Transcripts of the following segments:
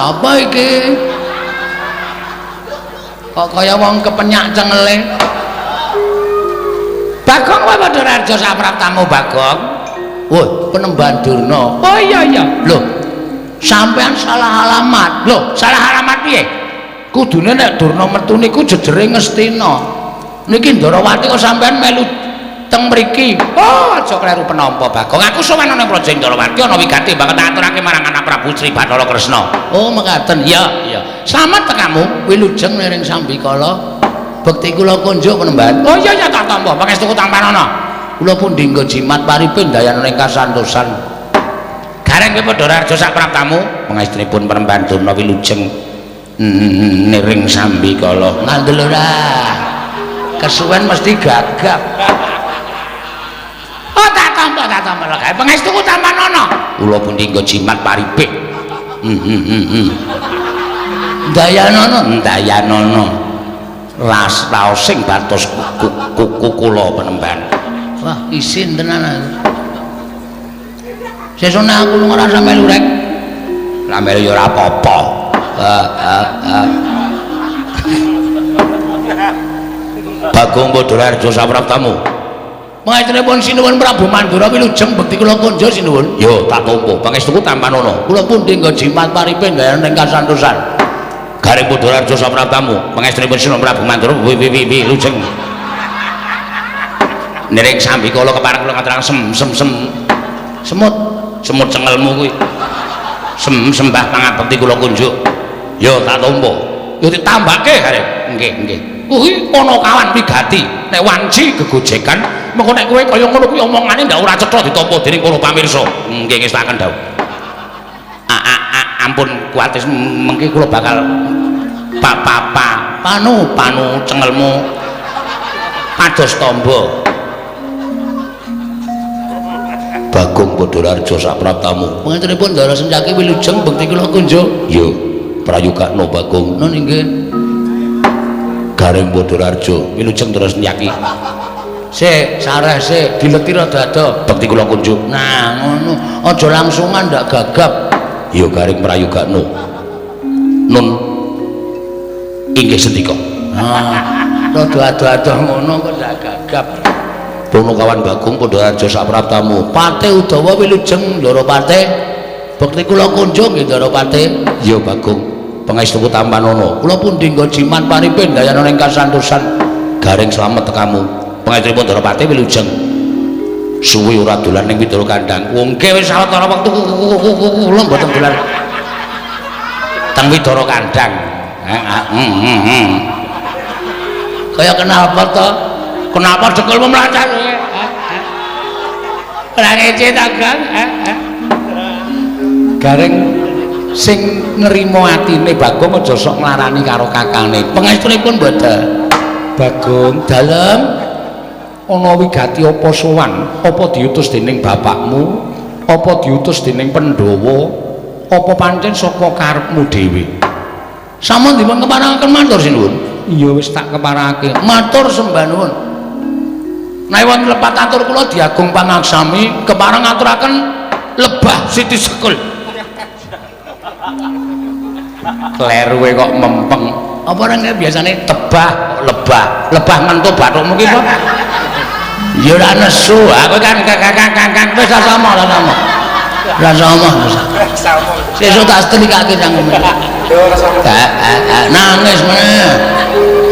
Sapa iki? Kok kaya wong kepenyak cengele. Bagong wae padha raja sapraptamu Bagong. Woi, Penemban Durna. Oh iya iya. Lho, sampean salah alamat. Lho, salah alamat piye? Kudune nek Durna metu niku jejere Ngastina. Niki Ndarawati kok sampean melu teng mriki. Oh, aja kleru penampa Bagong. Aku sowan ana Praja Ndarawati ana wigati banget aturake marang anak Prabu Sri Bathara Kresna. Oh, mekaten. Iya, iya. Slamet tekamu, wilujeng niring sambikala. Bekti kula kunjuk Penemban. Oh iya iya tak tampa, pangestuku tampanana. Kula pun dinggo jimat paripin dayana ing kasantosan. Gareng kowe padha raja sak praptamu, pangestunipun Penemban Durna wilujeng niring sambikala. Ngandel ora. Kesuwen mesti gagap. Oh tak tampa, tak tampa lho. Pangestuku tampanana. Kula pun dinggo jimat paripin. Dayanana, dayanana. Ras raosing batos kuku kula Penemban. Wah, isin tenan aku. Sesuk nek aku lunga ora melu rek. Lah melu ya ora apa-apa. Bagong Badararja sapraptamu. Pangestunipun sinuwun Prabu Mandura wilujeng bekti kula kunjuk sinuwun. Yo tak tampa, pangestuku tampanana. Kula pundi nggo jimat paripin gawe ing kasantosan. Gareng Badararja sapraptamu, pangestunipun sinuwun Prabu Mandura wilujeng. Niring sambikala kepareng kula ngaturaken sem sem sem semut semut cengelmu kuwi. Sem sembah pangabekti kula kunjuk. Yo tak tampa. Yo ditambahke Gareng. Nggih, nggih. Kuwi ana kawan wigati nek wanci gegojekan mengko nek kowe kaya ngono kuwi omongane ndak ora cetha ditampa dening para pamirsa. Nggih ngestaken dawuh. Ampun kuwatir mengki kula bakal pa pa pa panu panu cengelmu pados tamba. Bagong Badararja sapraptamu. Pangantenipun Ndara Sencaki wilujeng bekti kula kunjuk. Yo prayogakno Bagong. Nun inggih. Gareng Badararja wilujeng terus nyaki. Sik, sareh sik, dileti rada ado. Bekti kula kunjuk. Nah, ngono. Aja langsungan ndak gagap. Ya garing prayogakno. Nun inggih sendika. Ah, rada ado-ado ngono kok ndak gagap. Punakawan Bagong Badararja sapraptamu. Pate Udawa wilujeng Ndara Pate. Bekti kula kunjuk nggih Ndara Pate. Ya Bagong. Pangestuku tampanana. Kula pundi nggo jimat paripin dayana ing kasantosan. Gareng slamet tekamu. Pangestunipun Ndara Pate wilujeng. Suwi ora dolan ning Widara Kandang. Nggih wis sawetara wektu kula mboten dolan teng Widara Kandang. Kaya kenapa to? Kenapa dekulmu mlacat? Ora ngece ta, Gang? Gareng sing nrimo atine Bagong aja sok nglarani karo kakangne. Pangestunipun mboten. Bagong dalem ana wigati apa sowan? Apa diutus dening bapakmu? Apa diutus dening Pandhawa? Apa pancen saka karepmu dhewe? Sampun dipun keparengaken matur sinuwun. Iya wis tak keparengake. Matur sembah nuwun. Nek wonten lepat atur kula diagung pangaksami kepareng ngaturaken lebah Siti Sekul. Kleruwe kok mempeng. Apa ora biasane tebah lebah. Lebah ngentu bathukmu ki kok. Ya ora nesu. Aku kan kang wis ora sama ora sama. Ora sama. Sesuk tak setrikake cangkeme. Yo ora sama. Nangis meneh.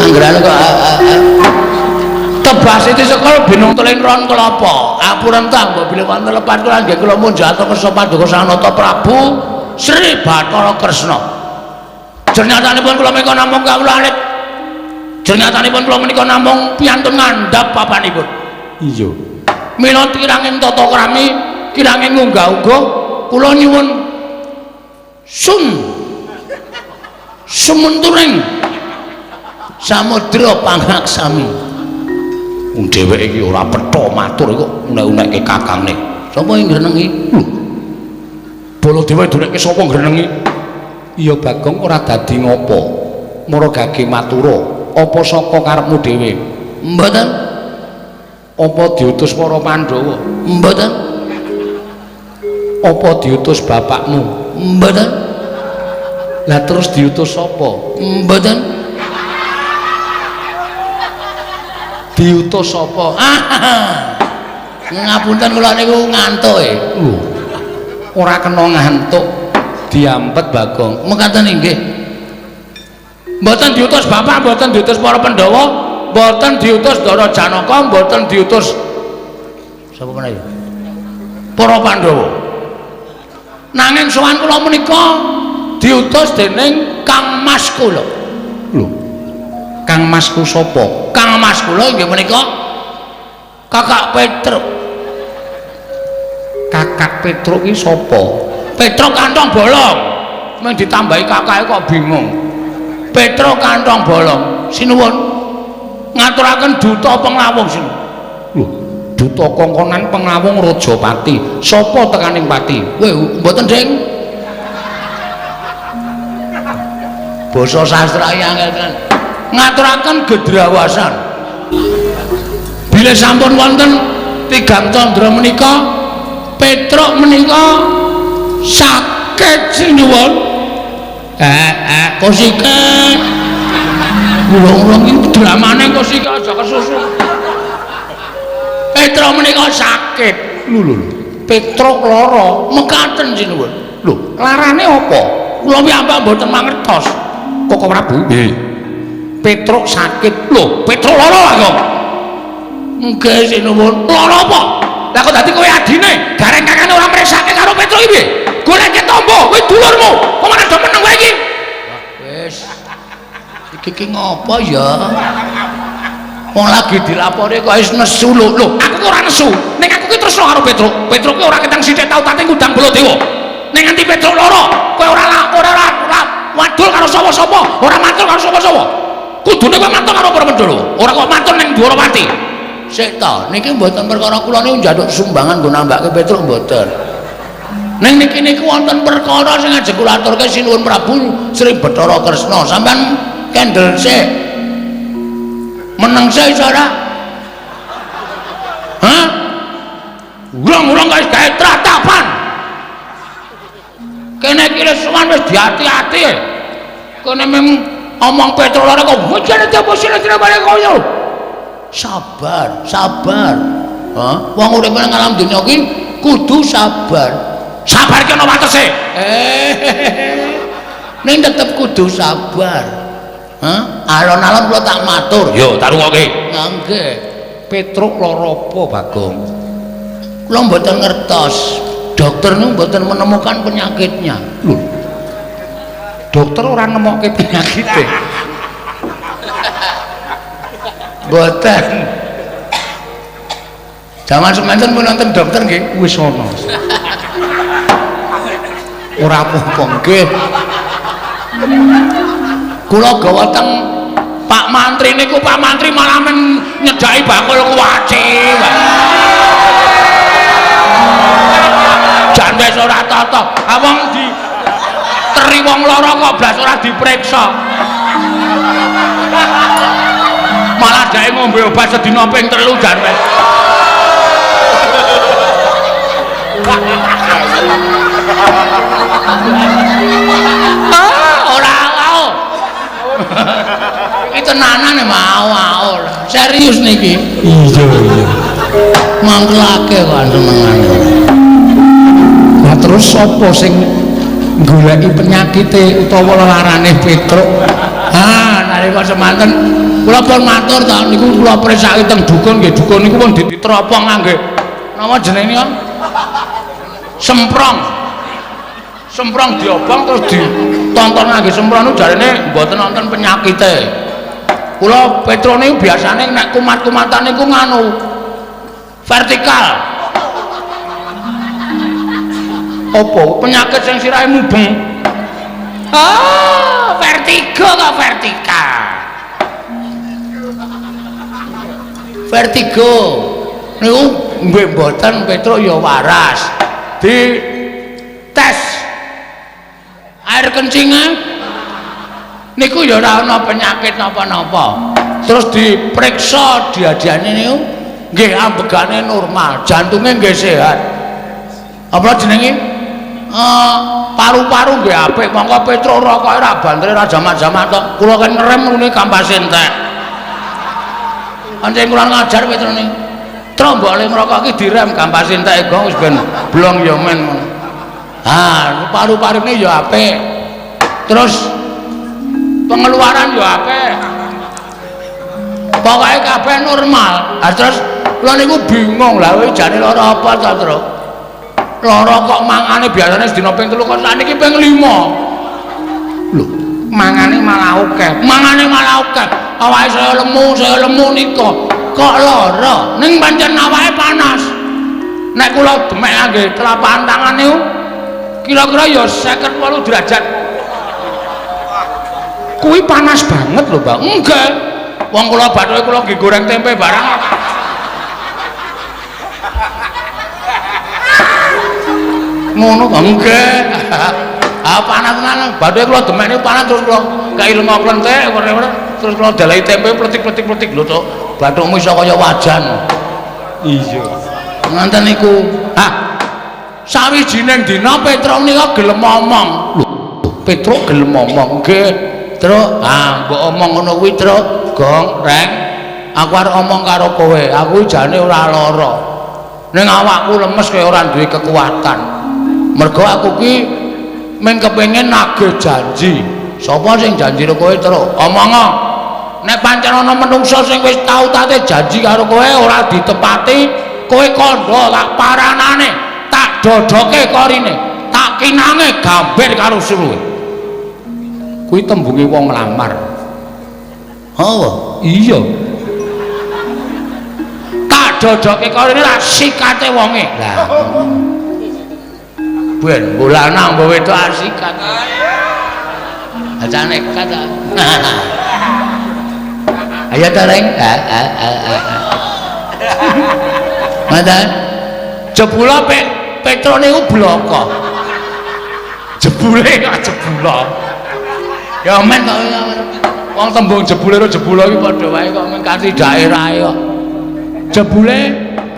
Anggerane kok Tebah Siti Sekul binung teling ron kelapa. Apuren ta mbok bilih wonten lepat kula nggih kula munjata kersa paduka Sang Nata Prabu Sri Bathara Kresna. Jernyatanipun kula menika namung kawula alit. Jernyatanipun kula menika namung piyantun ngandhap papanipun. Iya. Mila kirangin tata krami, kirangin ngunggah-ungguh, kula nyuwun sun sumunturing samudra pangaksami. Wong dheweke iki ora petha matur kok unek-unekke kakangne. Sapa sing ngrenengi? Lho. Baladewa dunekke sapa ngrenengi? Iya Bagong ora dadi ngopo. Mara gage matura, apa saka karepmu dhewe? Mboten. Apa diutus para Pandhawa? Mboten. Apa diutus bapakmu? Mboten. Lah terus diutus sapa? Mboten. Diutus sapa? Ngapunten kula niku ngantuk e. Lho. Ora kena ngantuk. Diampet Bagong. Mekaten inggih. Mboten diutus bapak, mboten diutus para Pandhawa, mboten diutus Ndara Janaka, mboten diutus sapa meneh ya? Para Pandhawa. Nanging sowan kula menika diutus dening Kang Mas kula. Lho. Kang Masku sapa? Kang Mas kula inggih menika Kakak Petruk. Kakak Petruk iki sapa? Petruk kantong bolong. Mung ditambahi kakake kok bingung. Petruk kantong bolong. Sinuwun. Ngaturaken duta penglawung sinuwun. Lho, duta kongkonan penglawung Rajapati. Sapa tekaning pati? Weh, mboten, Ding. Basa sastra angel tenan. Ngaturaken gedrawasan. Bilih sampun wonten tigang candra menika, Petruk menika sakit sinuwun. Kosike. Ulung-ulung iki dramane kosike aja kesusu. Petruk menika sakit. Lho lho. Petruk lara, mekaten sinuwun. Lho, larane apa? Kula piyambak mboten mangertos. Koko Prabu? Nggih. Petruk sakit. Lho, Petruk lara kok. Nggih sinuwun. Lara apa? Lah kok dadi kowe adine, gareng kakane ora mresake karo Petruk iki piye? Goleke tombo, kowe dulurmu. Kok malah do meneng kowe iki? Wah, wis. Iki ki ngopo ya? Wong lagi dilapori kok wis nesu lho. Lho, aku ki ora nesu. Ning aku ki tresno karo Petruk. Petruk ki ora ketang sithik tau tate ngundang Baladewa. Ning nganti Petruk lara, kowe ora ora ora wadul karo sapa-sapa, ora matur karo sapa-sapa. Kudune kowe matur karo para Pandhawa, ora kok matur ning Dwarawati. Sik ta, niki mboten perkara kula niku njaluk sumbangan nggo nambahke Petruk mboten. Ning niki niku wonten perkara sing ajeng kula aturke sinuwun Prabu Sri Bathara Kresna. Sampeyan kendel sik. Meneng sik iso ora? Hah? Urung-urung kok wis gawe tratapan. Kene iki wis sowan wis diati-ati. Kene meng omong Petruk lara kok bojone apa sira-sira balik koyo. Sabar, sabar. Hah? Wong urip nang alam donya iki kudu sabar. Sabar ki ana watese. Ning tetep kudu sabar. Hah? Alon-alon kula tak matur. Yo, tak rungokke. Nggih. Petruk lara apa, Bagong? Kula mboten ngertos. Dokter niku mboten menemukan penyakitnya. Lho. Dokter ora nemokke penyakite. Mboten. Jaman semanten pun nonton dokter nggih wis ana. Ora apa-apa nggih. Kula gawa teng Pak Mantri niku, Pak Mantri malah men nyedhaki bakul kuwaci. Jan wis ora tata. Ha wong di teri wong lara kok blas ora diperiksa. Malah dheke ngombe obat sedina ping 3 jan wis. Ah, ora mau. Iki tenanan mau-mau. Serius niki. Iya, iya. Mangkelake kok senengane. Lah terus sapa sing goleki penyakite utawa lelarane Petruk? Ah, nalika semanten kula pun matur ta niku kula presake teng dukun nggih, dukun niku pun diteropong ngangge napa jenenge niku? Semprong. Semprong diobong terus ditonton ngangge semprong niku jarene mboten wonten penyakite. Kula Petruk niku biasane nek kumat-kumatan niku nganu vertikal. Apa penyakit sing sirahe mubeng? Ah, vertigo kok vertikal. Vertigo niku nggih mboten Petruk ya waras. Di tes air kencingnya niku ya ora ana penyakit napa-napa. Terus diperiksa diadiane niku nggih ambegane normal, jantungnya nggih sehat. Apa jenenge? Paru-paru nggih apik, mongko Petruk rokoke ora bantere ora jamak-jamak to. Kula kan ngerem ngene kampase entek. Pancen kula ngajar Petruk niki. Truk mbok le ngrokok iki direm kampase entek gong wis ben blong ya men ngono. Ha, paru-parune ya apik. Terus pengeluaran ya apik. Pokoke kabeh normal. Ha terus kula niku bingung lah kowe jane lara apa to, Truk? Lara kok mangane biasane sedina ping 3 kok sakniki ping 5. Lho, mangane malah akeh. Mangane malah akeh. Awake saya lemu nika. Kok lara? Ning pancen awake panas. Nek kula demek ngangge telapak tangan niku kira-kira ya 58 derajat. Kuwi panas banget lho, Mbak. Enggak. Wong kula bathuke kula nggih goreng tempe barang. Ngono kok nggih. Ah panas tenan. Bathuke kula demek niku panas terus kula kei lenga klenthek terus kula dalahi tempe pletik-pletik-pletik lho, Cuk. Bathukmu iso kaya wajan. Iya. Ngoten niku. Ah. Sawijining dina Petruk nika gelem omong. Lho, Petruk gelem omong nggih. Truk, ah mbok omong ngono kuwi, Truk. Gong, Reng. Aku arep omong karo kowe. Aku jane ora lara. Ning awakku lemes kaya ora duwe kekuatan. Mergo aku ki mung kepengin nagih janji. Sapa sing janji karo kowe, Truk? Omongo. Nek pancen ana menungsa sing wis tau tate janji karo kowe ora ditepati, kowe kandha tak paranane, tak dodoke korine, tak kinange gambir karo suruhe. Kuwi tembunge wong nglamar. Oh, iya. Tak dodoke korine tak sikate wonge. Lah. Ben mbok lanang mbok wedok asikat. Aja nekat ta. Ayo ta, Reng. Ngoten. Jebula Petruk niku bloko. Jebule kok jebula. Ya men kok wong tembung jebule karo jebula iki padha wae kok men kanthi daerahe kok. Jebule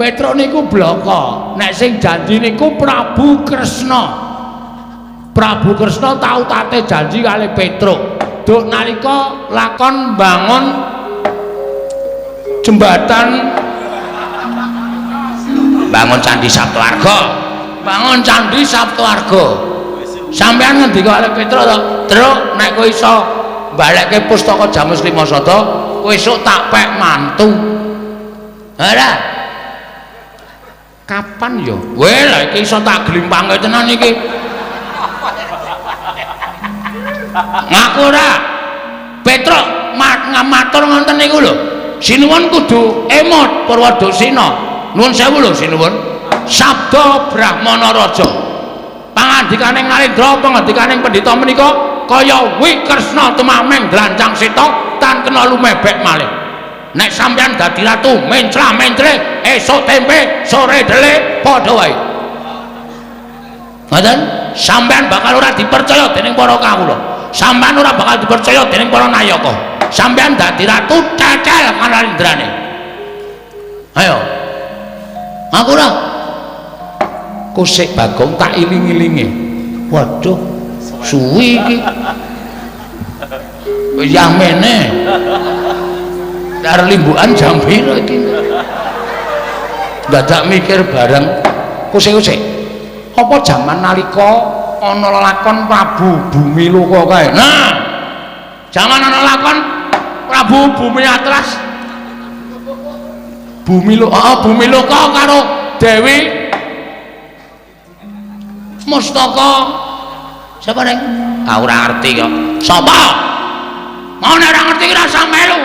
Petruk niku bloko. Nek sing janji niku Prabu Kresna. Prabu Kresna tau tate janji kali Petruk. Duk nalika lakon bangun jembatan, bangun Candi Saptawarga. Bangun Candi Saptawarga. Sampeyan ngendika kali Petruk to, "Truk, nek kowe iso balekke pustaka Jamus Lima Sada, kowe esuk tak pek mantu." Ora. Kapan ya? Weh, lha iki iso tak glimpange tenan iki. Ngaku ora? Petruk matur ngoten niku lho. Sinuwun kudu emot Purwadasina. Nuwun sewu lho sinuwun. Sabda Brahmana Raja. Pangandikaning Narendra, pangandikaning pendhita menika kaya Wikresna tumameng dlancang seta tan kena lumebek malih. Nek sampeyan dadi ratu mencla-mencle esuk tempe sore dele padha wae. Ngoten? Sampeyan bakal ora dipercaya dening para kawula. Sampeyan ora bakal dipercaya dening para nayaka. Sampeyan dadi ratu cecel kanarendrane. Ayo. Aku ora. Kusik Bagong tak iling-ilinge. Waduh, suwi iki. Wis yamene. Arep limbukan jam piro iki? Dadak mikir bareng kusik-kusik. Apa jaman nalika ana lelakon Prabu Bumiloka kae? Nah, jaman ana lakon Prabu Bumi Atlas. Bumiloka, oh, Bumiloka karo Dewi Mustaka. Siapa neng? Ah, ora ngerti kok. Sapa? Mau nek ora ngerti ora usah melu.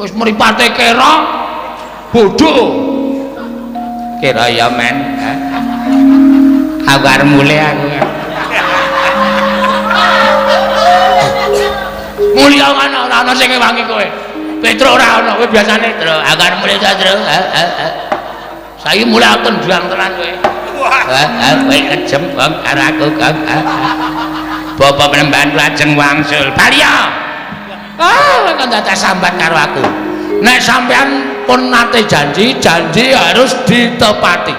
Wis mripate kera bodho. Kira ya men. Aku arep mulih aku. Mulya kan ora ana sing ngewangi kowe. Petruk ora ana, kowe biasane, Truk. Aku arep mulih ta, Truk. Saiki mulih aku tendang tenan kowe. Kowe kejem wong karo aku, Kang. Bapak Penemban lajeng wangsul. Baliya. Ah, kok dadak sambat karo aku. Nek sampean pun nate janji, janji harus ditepati.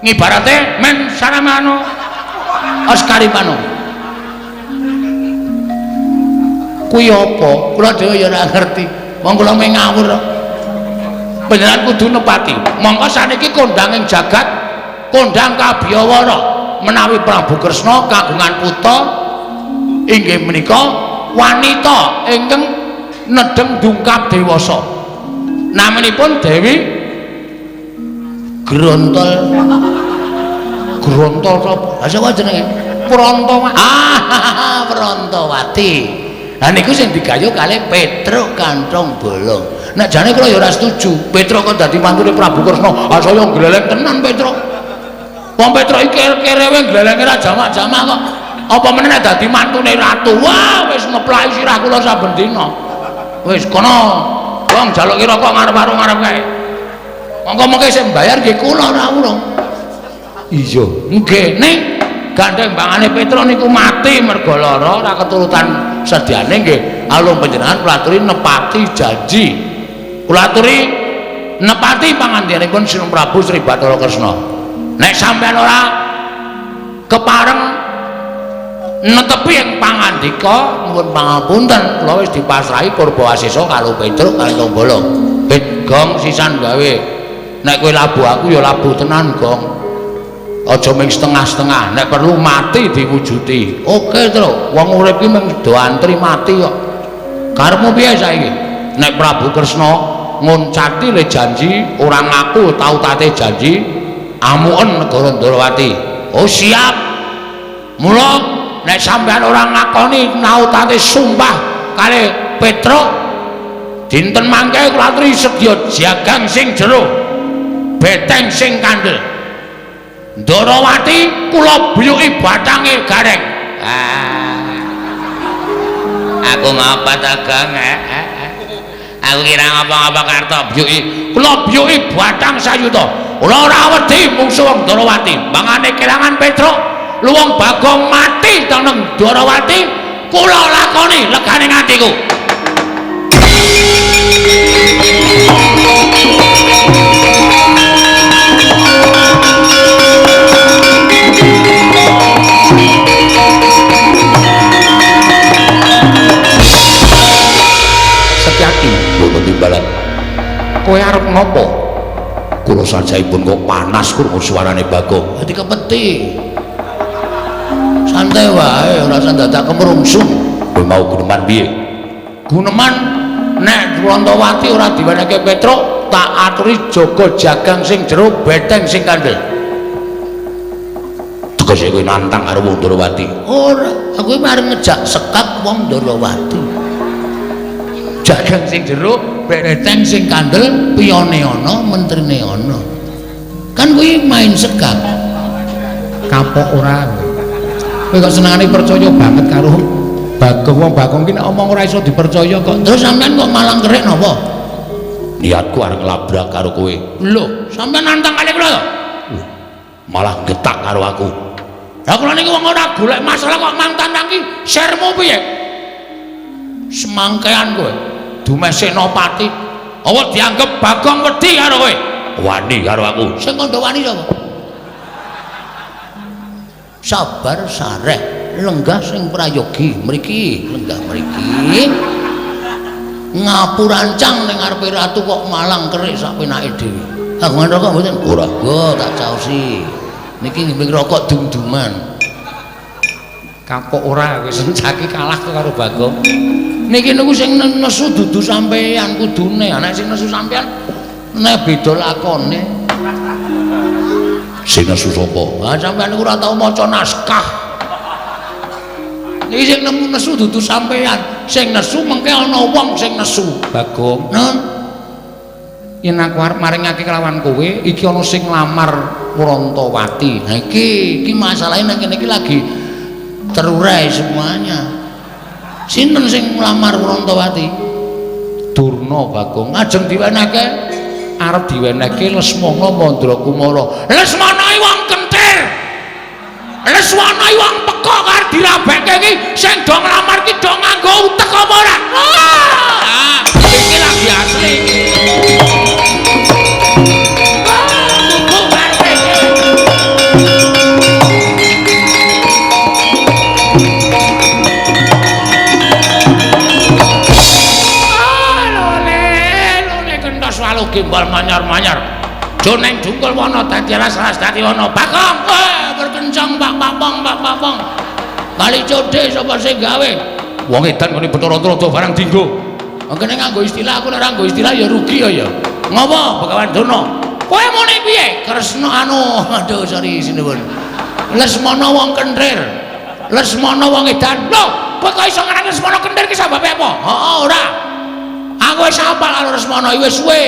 Ngibarate men saramano. Oscaripano. Kuwi apa? Kula dhewe ya ora ngerti. Wong kula mung ngawur. Panjenengan kudu nepati. Mongko saniki kondang ing jagat, kondang kabiyawara menawi Prabu Kresna kagungan putra inggih menika wanita ingkang nedheng dungkap dewasa. Naminipun Dewi Grontol. Grontol sapa? Lah sapa jenenge? Prantawati. Ah, Prantawati. Lah niku sing digayuh kalih Petruk Kantong Bolong. Nek jane kula ya ora setuju. Petruk kok dadi mantune Prabu Kresna. Ah saya gleleng tenan Petruk. Wong Petruk iki kerewe glelenge ra jamak-jamak kok. Apa meneh nek dadi mantune ratu? Wah, wis ngeplaki sirah kula saben dina. Wis kono. Wong njaluki rokok ngarep warung ngarep kae. Monggo mengke sing mbayar nggih kula ora urung. Iya, nggih. Ning gandeng bangane Petruk niku mati mergo lara ora keturutan sediane nggih. Alung panjenengan kula aturi nepati janji. Kula aturi nepati pangandikanipun Sri Prabu Sri Bathara Kresna. Nek sampeyan ora kepareng netepi ing pangandika nyuwun pangapunten kula wis dipasrahi purba asesa karo Petruk Kantong Bolong. Bet gong sisan gawe. Nek kowe labu aku ya labu tenan gong. Aja mung setengah-setengah, nek perlu mati diwujuti. Oke, Truk. Wong urip ki mung do antri mati kok. Karepmu piye saiki? Nek Prabu Kresna ngoncati le janji, ora ngaku tau tate janji, amuken negara Ndrawati. Oh siap. Mula nek sampeyan ora ngakoni nautate sumpah kalih Petruk, dinten mangke kula aturi sedya jagang sing jero, beteng sing kandel. Ndrawati kula biyuki bathange gareng. Ah. Aku ngapa ta, Gong? Aku kira ngapa-ngapa karto biyuki. Kula biyuki bathang sayuta. Kula ora wedi mungsuh wong Ndrawati. Mangane kelangan Petruk, luwung Bagong mati teneng Ndrawati, kula lakoni legane atiku. Setyaki mboten timbalan. Kowe arep ngopo? Kula sajaipun kok panas krungu suarane Bagong. Dadi kepeti. Santai wae, ora usah dadak kemrungsung. Kowe mau guneman piye? Guneman nek Prantawati ora diwenehke Petruk, tak aturi jaga jagang sing jero, beteng sing kandel. Tegese kowe nantang karo wong Ndrawati. Ora, aku iki arep ngejak sekak wong Ndrawati. Jagang sing jero, beteng sing kandel, piyone ana, mentrine ana. Kan kuwi main sekak. Kapok ora. Kowe kok senengane percaya banget karo Bagong. Wong Bagong ki nek omong ora iso dipercaya kok. Terus sampean kok malang kerik napa? Niatku arep nglabrak karo kowe. Lho, sampean nantang kali kula to? Malah getak karo aku. Lah kula niki wong ora golek masalah kok mantantang ki sermu piye? Semangkean kowe. Dumeh Senopati. Apa dianggep Bagong wedi karo kowe? Wani karo aku. Sing kandha wani sapa? Sabar sareh, lenggah sing prayogi mriki, lenggah mriki. Ngapurancang ning ngarepe ratu kok malang kerik sak penake dhewe. Kagungan rokok mboten? Ora. Nggo tak caosi. Niki nggih rokok dum-duman. Kapok ora kowe sencaki kalah karo Bagong. Niki niku sing nesu dudu sampeyan kudune. Nek sing nesu sampeyan nek beda lakone. Sing nesu sapa? Ha sampeyan niku ora tau maca naskah. Niki sing nemu nesu dudu sampeyan, sing nesu mengke ana wong sing nesu. Bagong. Nun, yen aku arep maringake kelawan kowe, iki ana sing nglamar Prantawati. Nah iki iki masalahe nang kene iki lagi terurai semuanya. Sinten sing nglamar Prantawati? Durna Bagong. Ajeng diwenehke arep diwenehke Lesmana Mandrakumara. Lesmana iki wong kentir. Lesmana iki wong pekok arep dirabekke iki sing do nglamar ki do nganggo utek apa ora? Ah, iki lagi asli iki. gembal manyar-manyar. Joneng jungkul wana dadi alas-alas dadi wana. Bagong, berkencang Pak Papong, Pak Papong. Kali codhe sapa sing gawe? Wong edan ngene Bathara Antarada barang dinggo. Mengkene nganggo istilah, aku nek ora nganggo istilah ya rugi ya ya. Ngopo Begawan Durna? Kowe muni piye? Kresna anu, aduh sorry sinuwun. Lesmana wong kenthir. Lesmana wong edan. Lho, kowe kok iso ngarani Lesmana kenthir ki sababe apa? Heeh, ora. Aku wis hafal karo Lesmana iki wis suwe.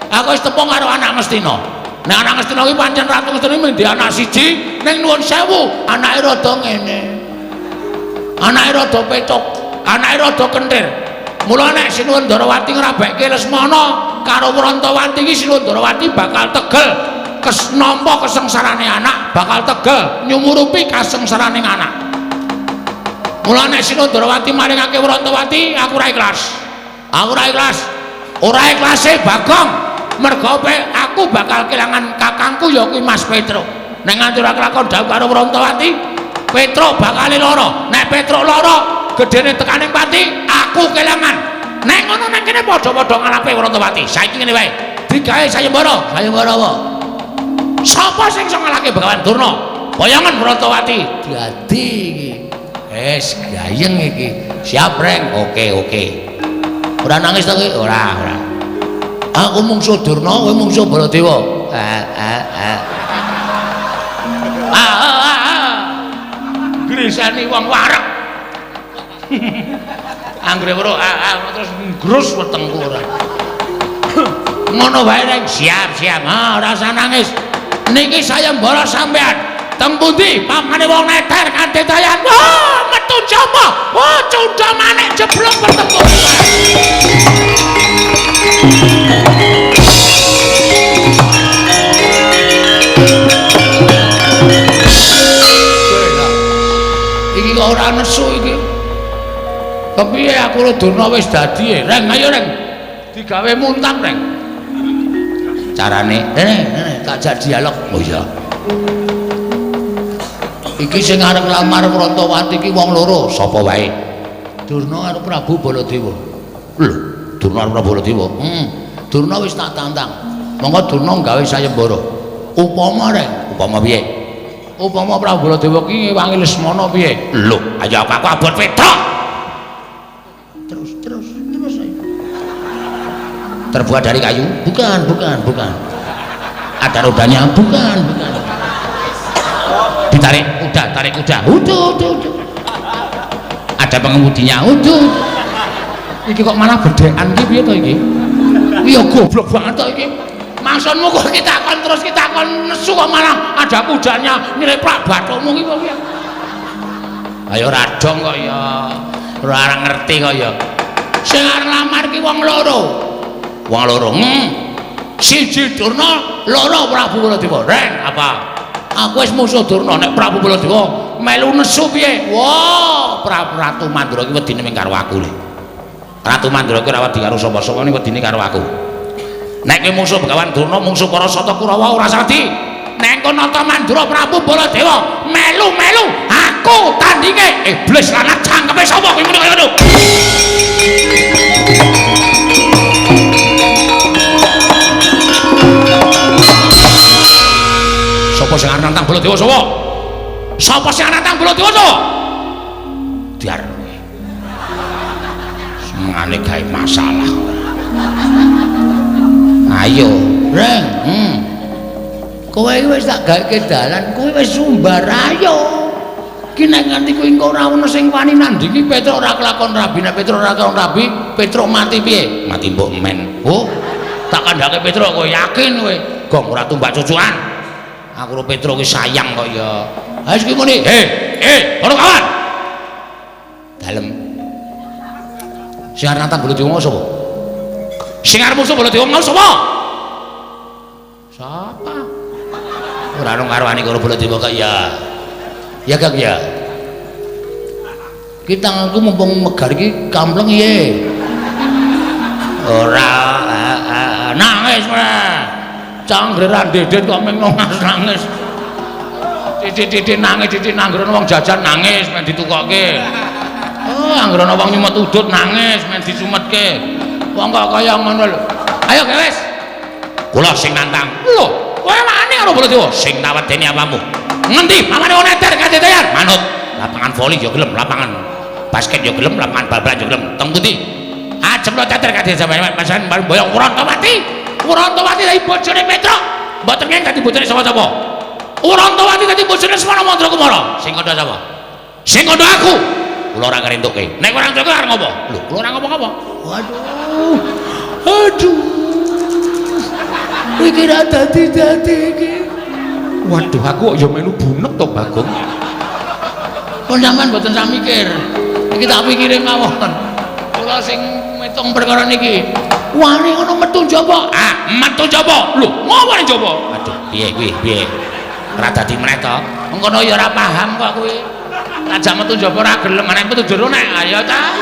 Aku wis tepung karo anak Ngastina. Nek anak Ngastina iki pancen Ratu Ngastina mung anak siji, ning nuwun sewu, anake rada ngene. Anake rada pecok, anake rada kenthir. Mula nek Sinuwun Ndarawati ngrabekke Lesmana karo Wrantawati iki, Sinuwun Ndarawati bakal tegel nampa kesengsarane anak, bakal tegel nyumurupi kasengsarane anak. Mula nek Sinuwun Ndarawati maringake Wrantawati, aku ora ikhlas. Aku ora ikhlas. Ora ikhlase Bagong, merga aku bakal kelangan kakangku ya kuwi Mas Petruk. Nek nganti ora kelakon dhawuh karo Wrantawati, Petruk bakal lara. Nek Petruk lara, gedene tekaning pati, aku kelangan. Nek ngono nang kene padha-padha ngalape Wrantawati. Saiki ngene wae, digawe sayembara. Sayembara apa? Sapa sing iso ngalahke Begawan Durna? Boyongan Wrantawati. Dadi iki. Wis gayeng iki. Siap, Reng. Oke, oke. Ora nangis to kowe? Ora, ora. Aku mungsuh Durna, kowe mungsuh Baladewa. Ah, ah, ah. Ah, ah, ah. Grisani wong wareg. Anggere weruh ah, ah, terus ngrus wetengku ora. Ngono wae, Reng. Siap, siap. Ah, ora usah nangis. Niki sayembara sampean. Teng pundi pamane wong neter kanthi dayan. Wah, metu sapa? Wah, cundha manik jeblok bertemu. Iki kok ora nesu iki. Kepiye aku karo Durna wis dadi e? Reng, ayo Reng. Digawe muntang, Reng. Carane, rene, tak jak dialog. Oh iya. Iki sing arep nglamar Wrantawati iki wong loro, sapa wae? Durna karo Prabu Baladewa. Lho, Durna karo Prabu Baladewa. Durna wis tak tantang. Monggo Durna gawe sayembara. Upama, Reng, upama piye? Upama Prabu Baladewa ki ngewangi Lesmana piye? Lho, ayo aku abot Petruk. Terus, terus, terus ayo. Terbuat dari kayu? Bukan, bukan, bukan. Ada rodanya? Bukan, bukan. Ditarik kuda, tarik kuda. Udah, udah, udah. Ada pengemudinya? Udah. Iki kok malah bedean iki piye to iki? Iya goblok banget to iki. Maksudmu kok kita kon terus kita kon nesu kok malah ada kudanya nyeleplak bathukmu iki kok piye? Ayo radong kok ya. Ora ngerti kok ya. Sing arep nglamar ki wong loro. Wong loro. Siji Durna, loro Prabu Baladewa. Reng, apa? Aku wis musuh Durna, nek Prabu Baladewa melu nesu piye? Wah, Prabu Ratu Mandura ki wedine ming karo aku lho. Ratu Mandura ki ora wedi karo sapa-sapa, ning wedine karo aku. Nek kowe musuh Begawan Durna, mungsuh para Sata Kurawa ora wedi. Nek kono Nata Mandura Prabu Baladewa melu-melu aku tandinge. Iblis lanang cangkeme sapa kuwi muni kaya ngono? Sapa sing arep nantang Baladewa sapa? Sapa sing arep nantang Baladewa sapa? Diar kowe. Senengane gawe masalah. Ayo, Reng. Kowe iki wis tak gaweke dalan, kowe wis sumbar ayo. Ki nek nganti kuwi engko ora ono sing wani nandingi Petruk ora kelakon rabi, nek Petruk ora kelakon rabi, Petruk mati piye? Mati mbok men. Oh, tak kandhake Petruk kowe yakin kowe. Gong ora tumbak cucukan. Aku karo Petruk ki sayang kok ya. Ha wis ki muni, "He, ono kawan." Dalem. Sing arep nantang Baladewa sapa? Sing arep musuh Baladewa mau sapa? Sapa? Ora ono karuane karo Baladewa kok ya. Ya Kang ya. Ki tanganku mumpung megar iki kampleng piye? Ora nangis ora. Canggre ra ndedet kok meng nangis. Titik-titik nangis, titik nanggrono wong jajan nangis men ditukokke. Oh, anggrono wong nyumet udut nangis men disumetke. Wong kok kaya ngono lho. Ayo gewes. Kula sing nantang. Lho, kowe wani karo Baladewa? Sing tak wedeni apamu? Ngendi pamane wong eter kadetean? Manut. Lapangan voli ya gelem, lapangan basket ya gelem, lapangan bal-balan ya gelem. Teng pundi? Ajem lo teter kadhe sampeyan pasan boyong Wrontowati. Wrontowati dadi bojone Petruk. Mboten ngeng dadi bojone sapa-sapa. Wrontowati dadi bojone Semana Mandra Kumara. Sing kandha sapa? Sing kandha aku. Kula ora ngrentuke. Nek ora ngrentuke arep ngopo? Lho, kula ora ngopo-ngopo. Waduh. Aduh. Iki ra dadi-dadi iki. Waduh, aku kok ya melu bunek to, Bagong. Kok sampean mboten sak mikir. Iki tak pikire mawon. Kula sing ngitung perkara niki. Wani ngono metu njaba. Ah, metu njaba. Lho, ngopo ning njaba? Aduh, piye kuwi? Piye? Ora dadi meneh to. Mengkono ya ora paham kok kuwi. Ajak metu njaba ora gelem, nek metu jero nek ayo ta.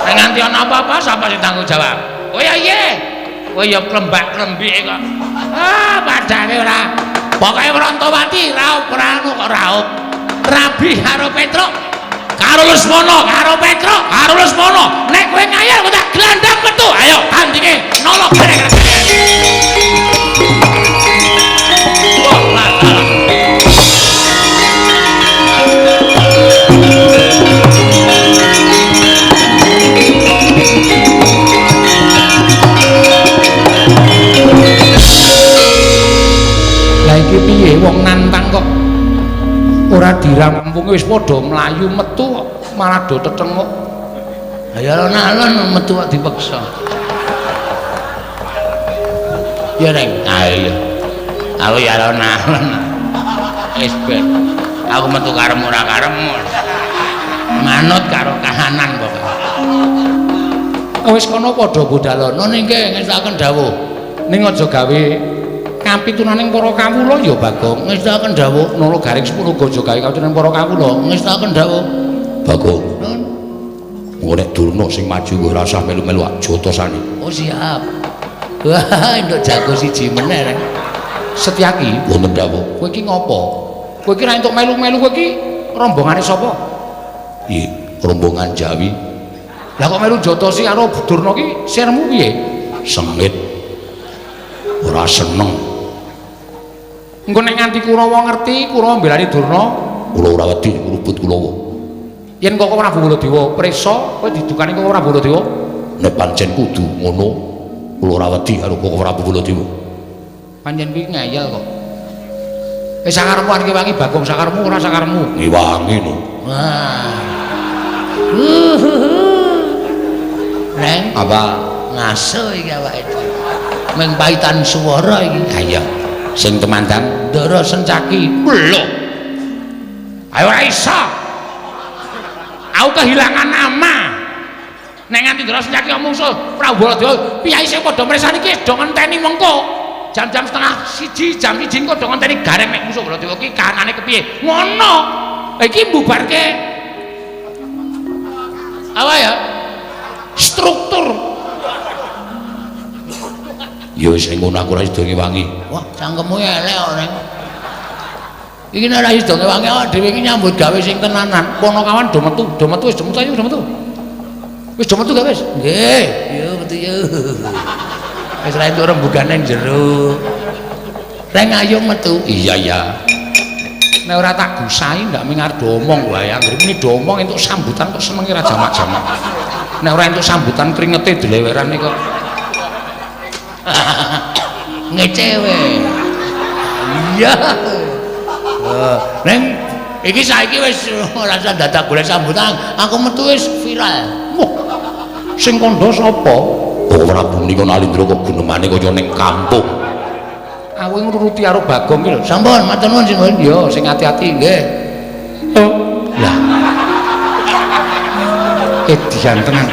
Nek nganti ana apa-apa sapa sing tanggung jawab? Oh ya iya. Kowe ya klembak-klembike kok. Ah, padane ora. Pokoke Wrontowati raup ora anu kok raup. Rabi karo Petruk. Karo Lesmana, karo Petruk, karo Lesmana. Nek kowe ngayal kowe tak glandang metu. Ayo tandinge nolok bareng. Wah, lah. Lah iki piye wong nantang kok ora dirampungi wis padha mlayu metu kok malah do tetenguk. Lah ya alon-alon metu kok dipaksa. Ya Reng, ayo. Aku ya alon-alon. Wis ben. Aku metu karepmu ora karepmu. Manut karo kahanan pokoke. Wis kono padha budalono ningke ngestakaken dawuh. Ning aja gawe kapitunaning para kawula ya Bagong. Ngestakaken dawuh Nala Garing 10 aja gawe kapitunaning para kawula. Ngestakaken dawuh Bagong. Nun. Engko nek Durna sing maju kowe ora usah melu-melu jotosane. Oh siap. Wah, entuk jago siji meneh Reng. Setyaki wonten dawuh. Kowe iki ngopo? Kowe iki ra entuk melu-melu, kowe iki rombongane sapa? Iya, rombongan Jawi. Lah kok melu jotosi karo Durna ki sirmu piye? Sengit. Ora seneng. Engko nek nganti Kurawa ngerti, Kurawa mbelani Durna, kula ora wedi ngrubut Kurawa. Yen kok Prabu Baladewa prisa, kowe didukani kok Prabu Baladewa? Nek pancen kudu ngono, kula ora wedi karo kok Prabu Baladewa. Pancen kuwi ngeyel kok. Sakarepmu arep ngewangi Bagong, sakarepmu ora sakarepmu? Ngewangi no. Wah. Reng, apa? Ngaso iki awake dhewe. Meng paitan swara iki. Ha iya. Sing temandang Ndara Sencaki. Lho. Ayo ora iso. Aku kehilangan nama. Nek nganti Ndara Sencaki mungsuh Prabu Baladewa, piyai sing padha mresani iki do ngenteni mengko. Jam-jam 12:30, jam 1 engko do ngenteni gareng nek musuh Baladewa iki kahanane kepiye. Ngono. Iki mbubarke apa ya? Struktur. Ya wis ngono aku ora sida ngewangi. Wah, cangkemmu elek kok, Reng. Iki nek ora sida ngewangi awake dhewe iki nyambut gawe sing tenanan. Ponokawan do metu, do metu wis do metu ayo do metu. Wis do metu gak wis? Nggih, yo metu yo. Wis ra entuk rembugane jero. Reng ayo metu. Iya iya. Nek ora tak gusahi ndak ming arep omong wae. Anggere muni do omong entuk sambutan kok senenge ra jamak-jamak. Nek ora entuk sambutan kringete dlewerane kok. Ngecewe. Iya. Neng iki saiki wis ora usah dadak golek sambutan, aku metu wis viral. Wah. Sing kandha sapa? Oh Prabu menika Nalindra kok gunemane kaya ning kampung. Aku ngruruti karo Bagong iki lho. Sampun, matur nuwun sing. Yo sing ati-ati nggih. Oh. Lah. Edian tenan.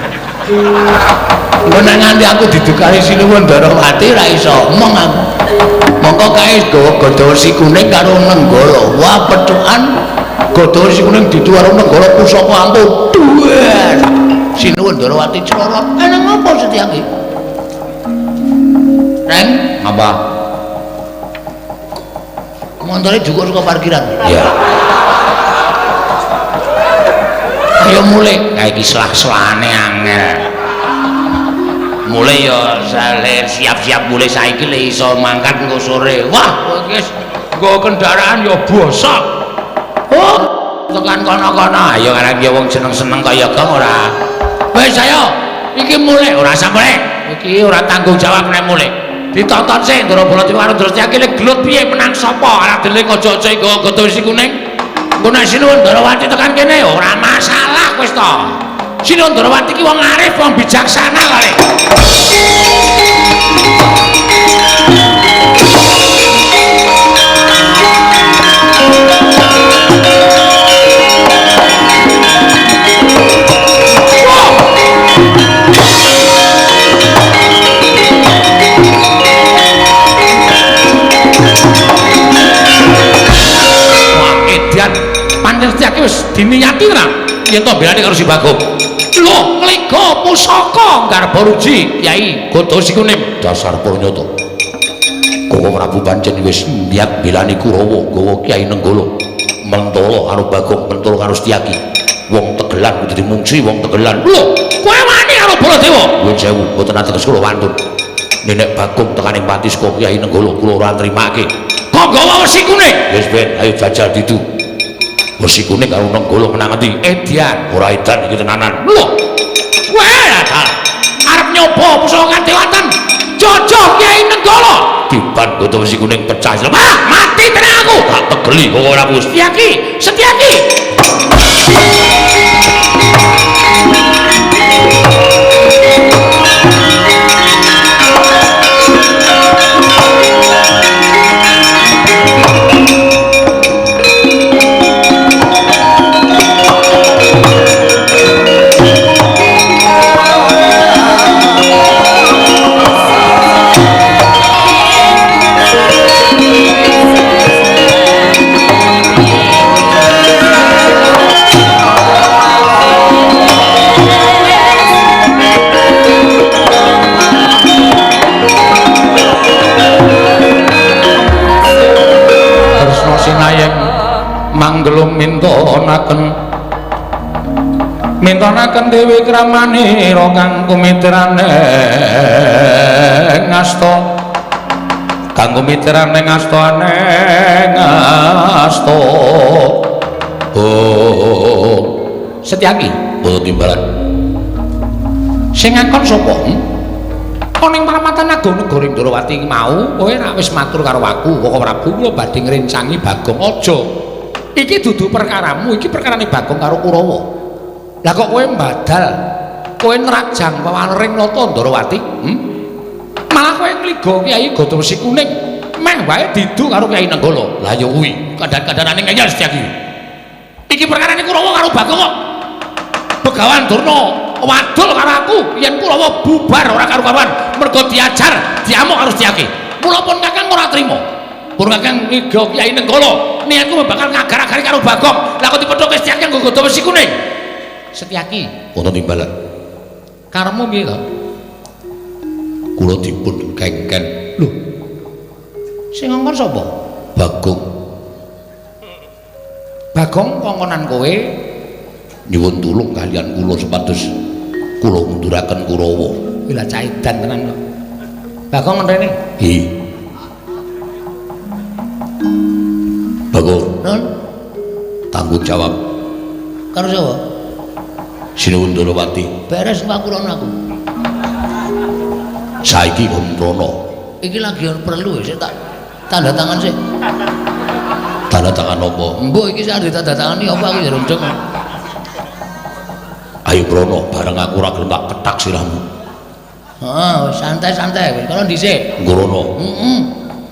Engko nek nganti aku didukani Sinuwun Ndarawati ora iso omong aku. Mongko kae gawa gada wesi kuning karo Nenggala. Wah, pethukan gada wesi kuning didu karo Nenggala pusaka ampuh. Duwer. Sinuwun Ndarawati crorot. Ana ngopo Setyaki? Reng, apa? Montore jukuk saka parkiran. Iya. Ayo mulih. Kae iki selah-selahane angel. Mulai ya saler siap-siap mulai saiki le iso mangkat engko sore. Wah, kowe iki wis nggo kendaraan ya bosok. Oh, tekan kono-kono. Ayo karang ya wong seneng-seneng kaya gong ora. Wis ayo, iki mulai ora usah mulai. Iki ora tanggung jawab nek mulai. Ditonton sik Ndara Baladewa karo Ndara Setyaki le gelut piye menang sapa? Arep deling aja-aja nggo gada wesi kuning. Engko nek Sinuwun Ndarawati tekan kene ora masalah wis to. Sinuwun Ndarawati iki wong arif, wong bijaksana kale. Wah, edan pancen Setyaki wis diniati ta yen to belane karo si Bagong. Lho, ngliga pusaka Garbaruji Kyai Gada Wesi Kuning. Dasar purnyata. Koko Prabu pancen wis niat belani Kurawa nggawa Kyai Nenggala. Mentala karo Bagong, mentala karo Setyaki. Wong tegelan kudu dimungsi wong tegelan. Lho, kowe wani karo Baladewa? Nuwun sewu, mboten ateges kula wantun. Nenek Bagong tekaning pati saka Kyai Nenggala kula ora nrimake. Kok nggawa wesi kuning? Wis ben, ayo jajal didu. Wesi kuning karo Nenggala menang endi? Edian. Ora edan iki tenanan. Lho, kowe arep nyoba pusaka kadewatan. Jojoh Kyai Nenggala. Tiban gada wesi kuning pecah. Ah, mati tenan aku. Tak tegeli kok ora Gus. Setyaki, Setyaki. Kresna sinayeng manggelung mintonaken mintonaken dewi kramanira kang kumitrane ngasta kang kumitrane ngasta ngasta. Oh, Setyaki Mboten timbalan. Sing ngakon sapa? Ana ing paramatan agung negara Ndrawati iki mau kowe rak wis matur karo aku, Koko Prabu kula badhe ngrencangi Bagong aja. Iki dudu perkaramu, iki perkarane Bagong karo Kurawa. Lah kok kowe mbadal, kowe nrajang pawanering nata Ndrawati? Malah kowe ngliga Kyai Gada Wesi Kuning, meh wae didu karo Kyai Nenggala. Lah ya kuwi, kandhan-kandhanane ngeyel Setyaki. Iki perkarane Kurawa karo Bagong kok. Begawan Durna wadul karo aku yen Kurawa bubar ora karu-karuan mergo diajar diamuk karo Setyaki. Mula pun Kakang ora trima. Pun Kakang ngiga Kyai Nenggala, niatku bakal ngagar-agari karo Bagong. Lah kok dipethuke Setyaki nggo gada wesi kuning. Setyaki, wonten timbalan. Karepmu piye to? Kula dipun kengken. Lho. Sing ngongkon sapa? Bagong. Bagong kongkonan kowe nyuwun tulung kalian kula supados kula munduraken Kurawa. Kuwi lah caidan tenan kok. Bagong rene. Hi. Bagong. Nun. Tanggung jawab. Karo sapa? Sinuwun Ndrawati. Beres aku rono aku. Saiki kon rono. Iki lagi perlu sik tak tanda tangan sik. Tanda tangan apa? Mbok iki sak ditandatangani apa aku ya rundeng. Ayo rono bareng aku ora gelem tak kethak sirahmu. Heeh, santai-santai wis kono dhisik. Nggo rono. Heeh.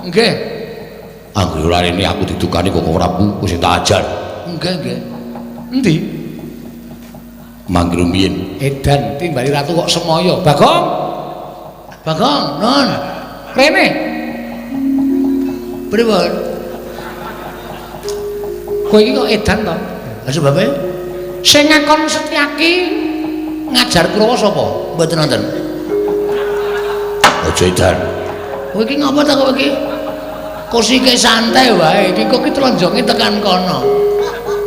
Nggih. Anggere ora rene aku didukani kok Prabu wis tak ajar. Nggih, nggih. Endi? Mangke rumiyin. Edan timbali ratu kok semoyo. Bagong. Bagong, non. Rene. Pripun? Kowe iki kok edan to? Lah sebabe? Sing ngakon Setyaki ngajar Kurawa sapa? Mboten nonton. Aja edan. Kowe iki ngapa ta kowe iki? Kosike santai wae, iki kok ki tlenjonge tekan kono.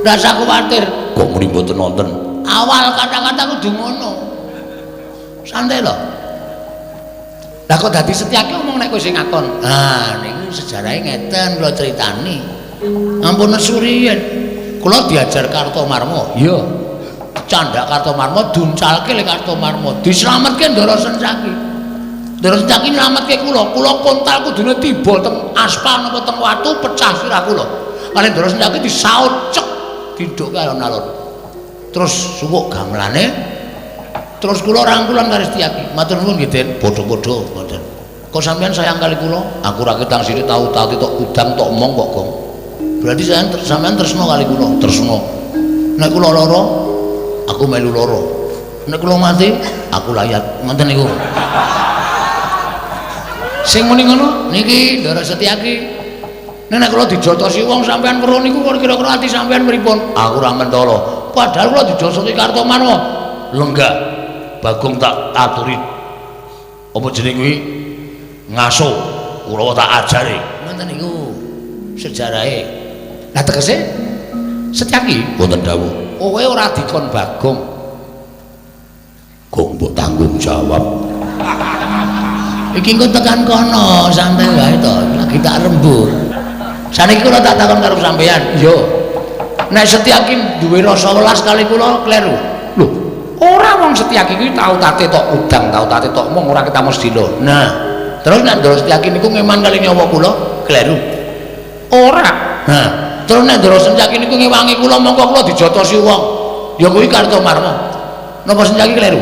Rasa kuwatir. Kok muni mboten nonton? Awal kata-kata kudu ngono. Santai lho. Lah kok dadi Setyaki omong nek kowe sing ngakon. Ah niku sejarahe ngeten kula critani. Ampun nesu riyen. Kula diajar Kartomarma. Iya. Candhak Kartomarma duncalke le Kartomarma. Dislametke Ndara Sencaki. Ndara Sencaki nylametke kula. Kula kontal kudune tiba teng aspal napa teng watu pecah sirah kula. Kali Ndara Sencaki disaut cek didhukke alon-alon. Terus suwuk gamelane. Terus kula rangkulan karo Setyaki. Matur nuwun nggih, Den. Padha-padha ngoten. Kok sampean sayang kali kula? Aku ra ketang sithik tau tau tok udang tok omong kok, Gong. Berarti sampean tresna kali kula, tresna. Nek kula lara, aku melu lara. Nek kula mati, aku layat. Ngoten niku. Sing muni ngono niki Ndara Setyaki. Nek kula dijotosi wong sampean weruh niku kira-kira ati sampean pripun? Aku ora mentala. Padahal kula dijotosi Kartomarma. Lenggah. Bagong tak aturi apa jenenge kuwi ngaso Kurawa tak ajari. Ngoten niku sejarahe. Lah tegese Setyaki wonten dawuh. Kowe ora dikon Bagong. Gong mbok tanggung jawab. Iki engko tekan kono santai wae to, lagi tak rembur. Saniki kula tak takon karo sampeyan. Iya. Nek Setyaki duwe rasa welas kali kula kleru. Lho, ora wong Setyaki kuwi tau tate tok udang, tau tate tok mung ora ketemu sedilo. Nah, terus nek Ndara Setyaki niku ngeman kali nyawa kula kleru. Ora. Nah, terus nek Ndara Setyaki niku ngewangi kula mongko kula dijotosi wong. Ya kuwi Kartomarma. Napa Setyaki kleru?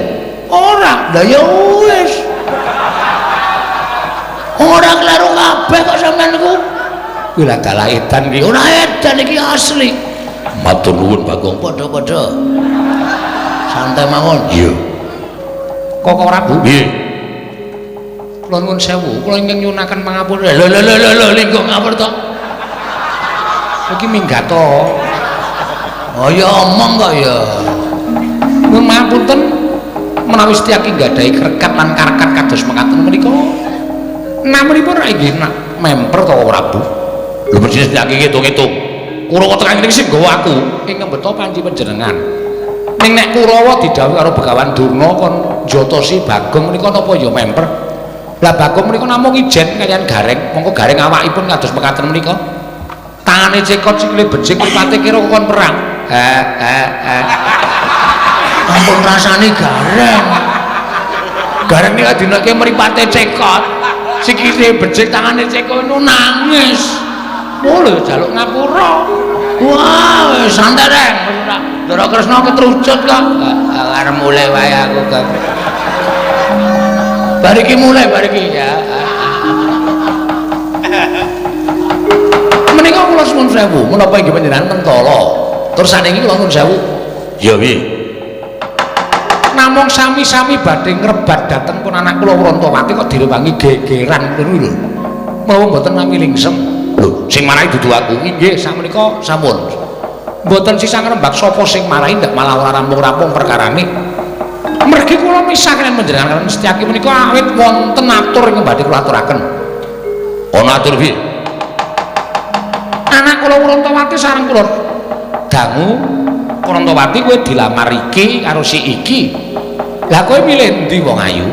Ora. Lah ya wis. Ora kleru kabeh kok sampean niku. Kuwi lah dalah edan iki. Ora edan iki asli. Matur nuwun Bagong. Padha-padha. Santai mawon. Iya. Koko Prabu. Nggih. Kula nuwun sewu, kula ingkang nyuwunaken pangapura. Lho lho lho lho linggo ngapur to. Iki minggat to. Oh ya omong kok ya. Nuwun pangapunten menawi Setyaki nggadahi krekat lan karkat kados mekaten menika. Namunipun ra inggih memper to Prabu. Lho mesti Setyaki ngitung-ngitung. Kurawa tekan kene sing nggawa aku ingkang beto panci panjenengan. Ning nek Kurawa didhawuhi karo Begawan Durna kon njotosi Bagong menika napa ya memper. Lah Bagong menika namung ijen kaliyan Gareng, mongko Gareng awakipun kados mekaten menika. Tangane cekot sikile becik mripate kira kon perang. Ha ha ha. Ampun rasane Gareng. Gareng nika dinake mripate cekot, sikile becik tangane cekot nu nangis. Oh lho jaluk ngapura. Wah, santai reng. Ndara Kresna ketrucut kok. Arep mulai wae aku kok. Bar iki mulai bar iki ya. Menika kula suwun sewu, menapa inggih panjenengan mentala. Terus saniki kula nuwun sewu. Ya piye? Namung sami-sami badhe ngrebat dhateng pun anak kula Wrontowati kok direwangi gegeran ngono lho. Menawa mboten nami lingsem. Lho, sing marahi dudu aku. Inggih, sakmenika sampun. Mboten sisah ngrembak sapa sing marahi ndak malah ora rampung-rampung perkarane. Mergi kula misah kaliyan panjenengan kaliyan Setyaki menika awit wonten atur ingkang badhe kula aturaken. Ana atur piye? Anak kula Wrontowati sareng kula dangu Wrontowati kowe dilamar iki karo si iki. Lah kowe milih endi wong ayu?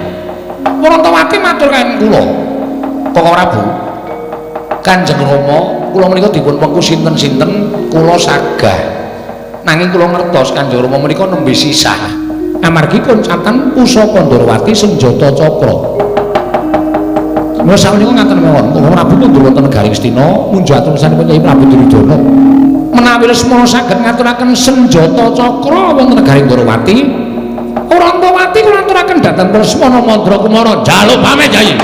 Wrontowati matur kaliyan kula. Koko Prabu, Kanjeng Rama, kula menika dipun wengku sinten-sinten kula sagah. Nanging kula ngertos Kanjeng Rama menika nembe sisah. Amargi koncatan pusaka Ndorowati senjata cakra. Mula sakmenika ngaten mawon, Koko Prabu kundur wonten negari Ngastina munjuk atusanipun Kyai Prabu Duryudana. Menawi Lesmana saged ngaturaken senjata cakra wonten negari Ndorowati, Wrontowati kula aturaken dhateng Lesmana Mandra Kumara. Jaluk pamit, Kyai.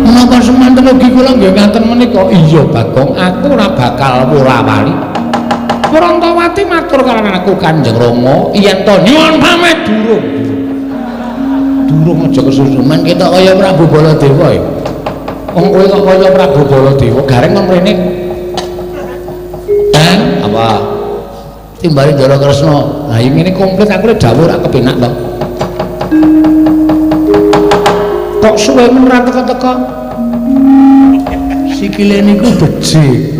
Menapa semanten ugi kula nggih ngaten menika? Iya Bagong, aku ora bakal wora-wali. Wrontowati matur karo aku Kanjeng Rama, yen to nyuwun pamit durung. Durung aja kesusu men ketok kaya Prabu Baladewa ya. Wong kowe kok kaya Prabu Baladewa, Gareng kon mrene. Eh, apa? Timbali Ndara Kresna. Lah ngene komplit aku lek dawuh ora kepenak to. Kok suwe men ora teka-teka? Sikile niku becik.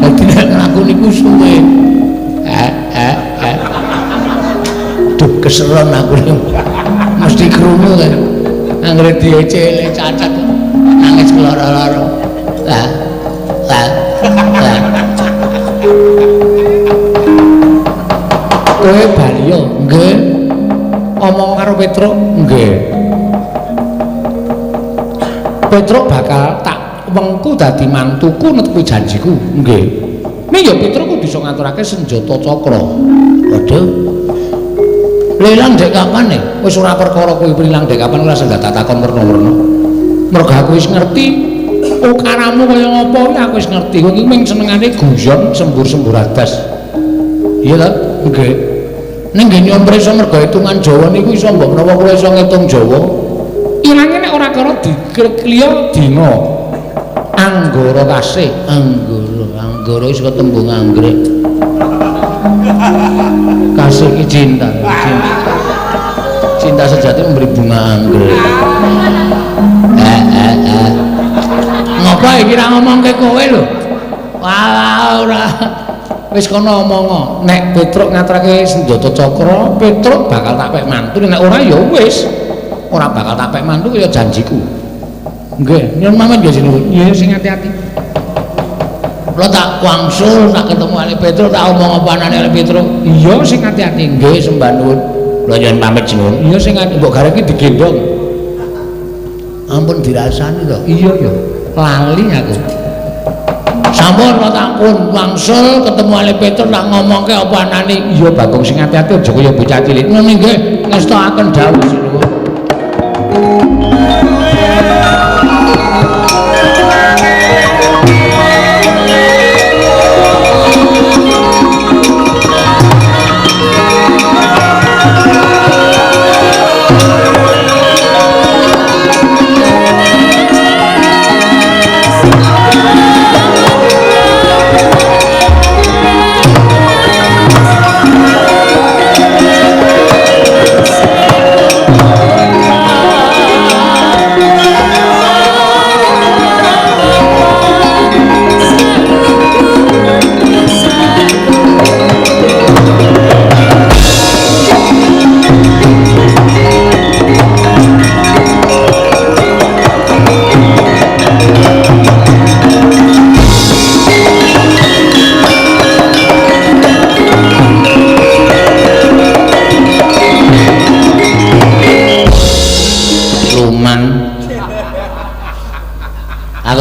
Dadi nek ngaku niku suwe. Duh keseron aku niku. Mesti krungu kan. Anggere diecele cacat nangis lara-lara. Lah. Lah. Lah. Kowe bali yo, nggih. Omong karo Petruk, nggih. Petruk bakal tak wengku dadi mantuku netepi janjiku, nggih. Ning ya Petruk kudu iso ngaturake senjata cakra. Waduh. Lilang dek kapan e? Wis ora perkara kowe ilang dek kapan ora sendak takon werna-werna. Mergo aku wis ngerti ukaramu kaya ngapa kuwi aku wis ngerti. Kowe iki mung senengane guyon sembur-sembur adas. Iya ta? Nggih. Ning nggih nyuwun prisa mergo hitungan Jawa niku iso mbok menawa kula iso ngitung Jawa. Ilange nek ora karo dikliya dina. Anggara kasih, anggara, anggara iso tembung anggrek. Kasih ki cinta, cinta. Cinta sejati memberi bunga anggrek. Ngopo iki ra ngomongke kowe lho? Wah, ora. Wis kono omong, nek Petruk ngaturake senjata cakra, Petruk bakal tak pek mantu, nek ora ya wis. Ora bakal tak pek mantu kaya janjiku. Nggih, nyuwun pamit nggih sinuwun. Iya sing ati-ati. Kula tak wangsul, tak ketemu kali Petruk, tak omong apa anane kali Petruk. Iya sing ati-ati. Nggih sembah nuwun. Kula nyuwun pamit sinuwun. Iya sing ati mbok gareng iki digendhong. Ampun dirasani to. Iya ya, lali aku. Sampun kula tak pun wangsul ketemu kali Petruk tak ngomongke apa anane. Iya Bagong sing ati-ati aja kaya bocah cilik. Ngono nggih, ngestokaken dawuh sinuwun.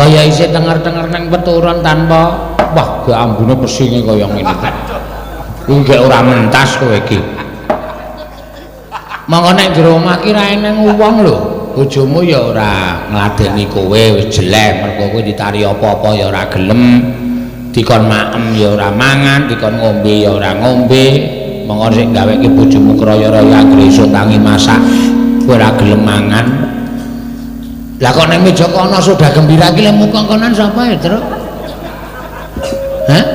Kaya isih tenger-tenger nang peturon tanpa wah gak ambune pesinge kaya ngene. Kuwi gek ora mentas kowe iki. Monggo nek jero omah ki ra eneng wong lho. Bojomu ya ora ngladeni kowe wis jelek mergo kowe ditari apa-apa ya ora gelem. Dikon maem ya ora mangan, dikon ngombe ya ora ngombe. Monggo sing gaweke bojomu kraya-raya anggere esuk tangi masak kowe ora gelem mangan. Lah kok ning meja kono sudah gembira iki lemu kongkonan sapa ya, Truk? Hah?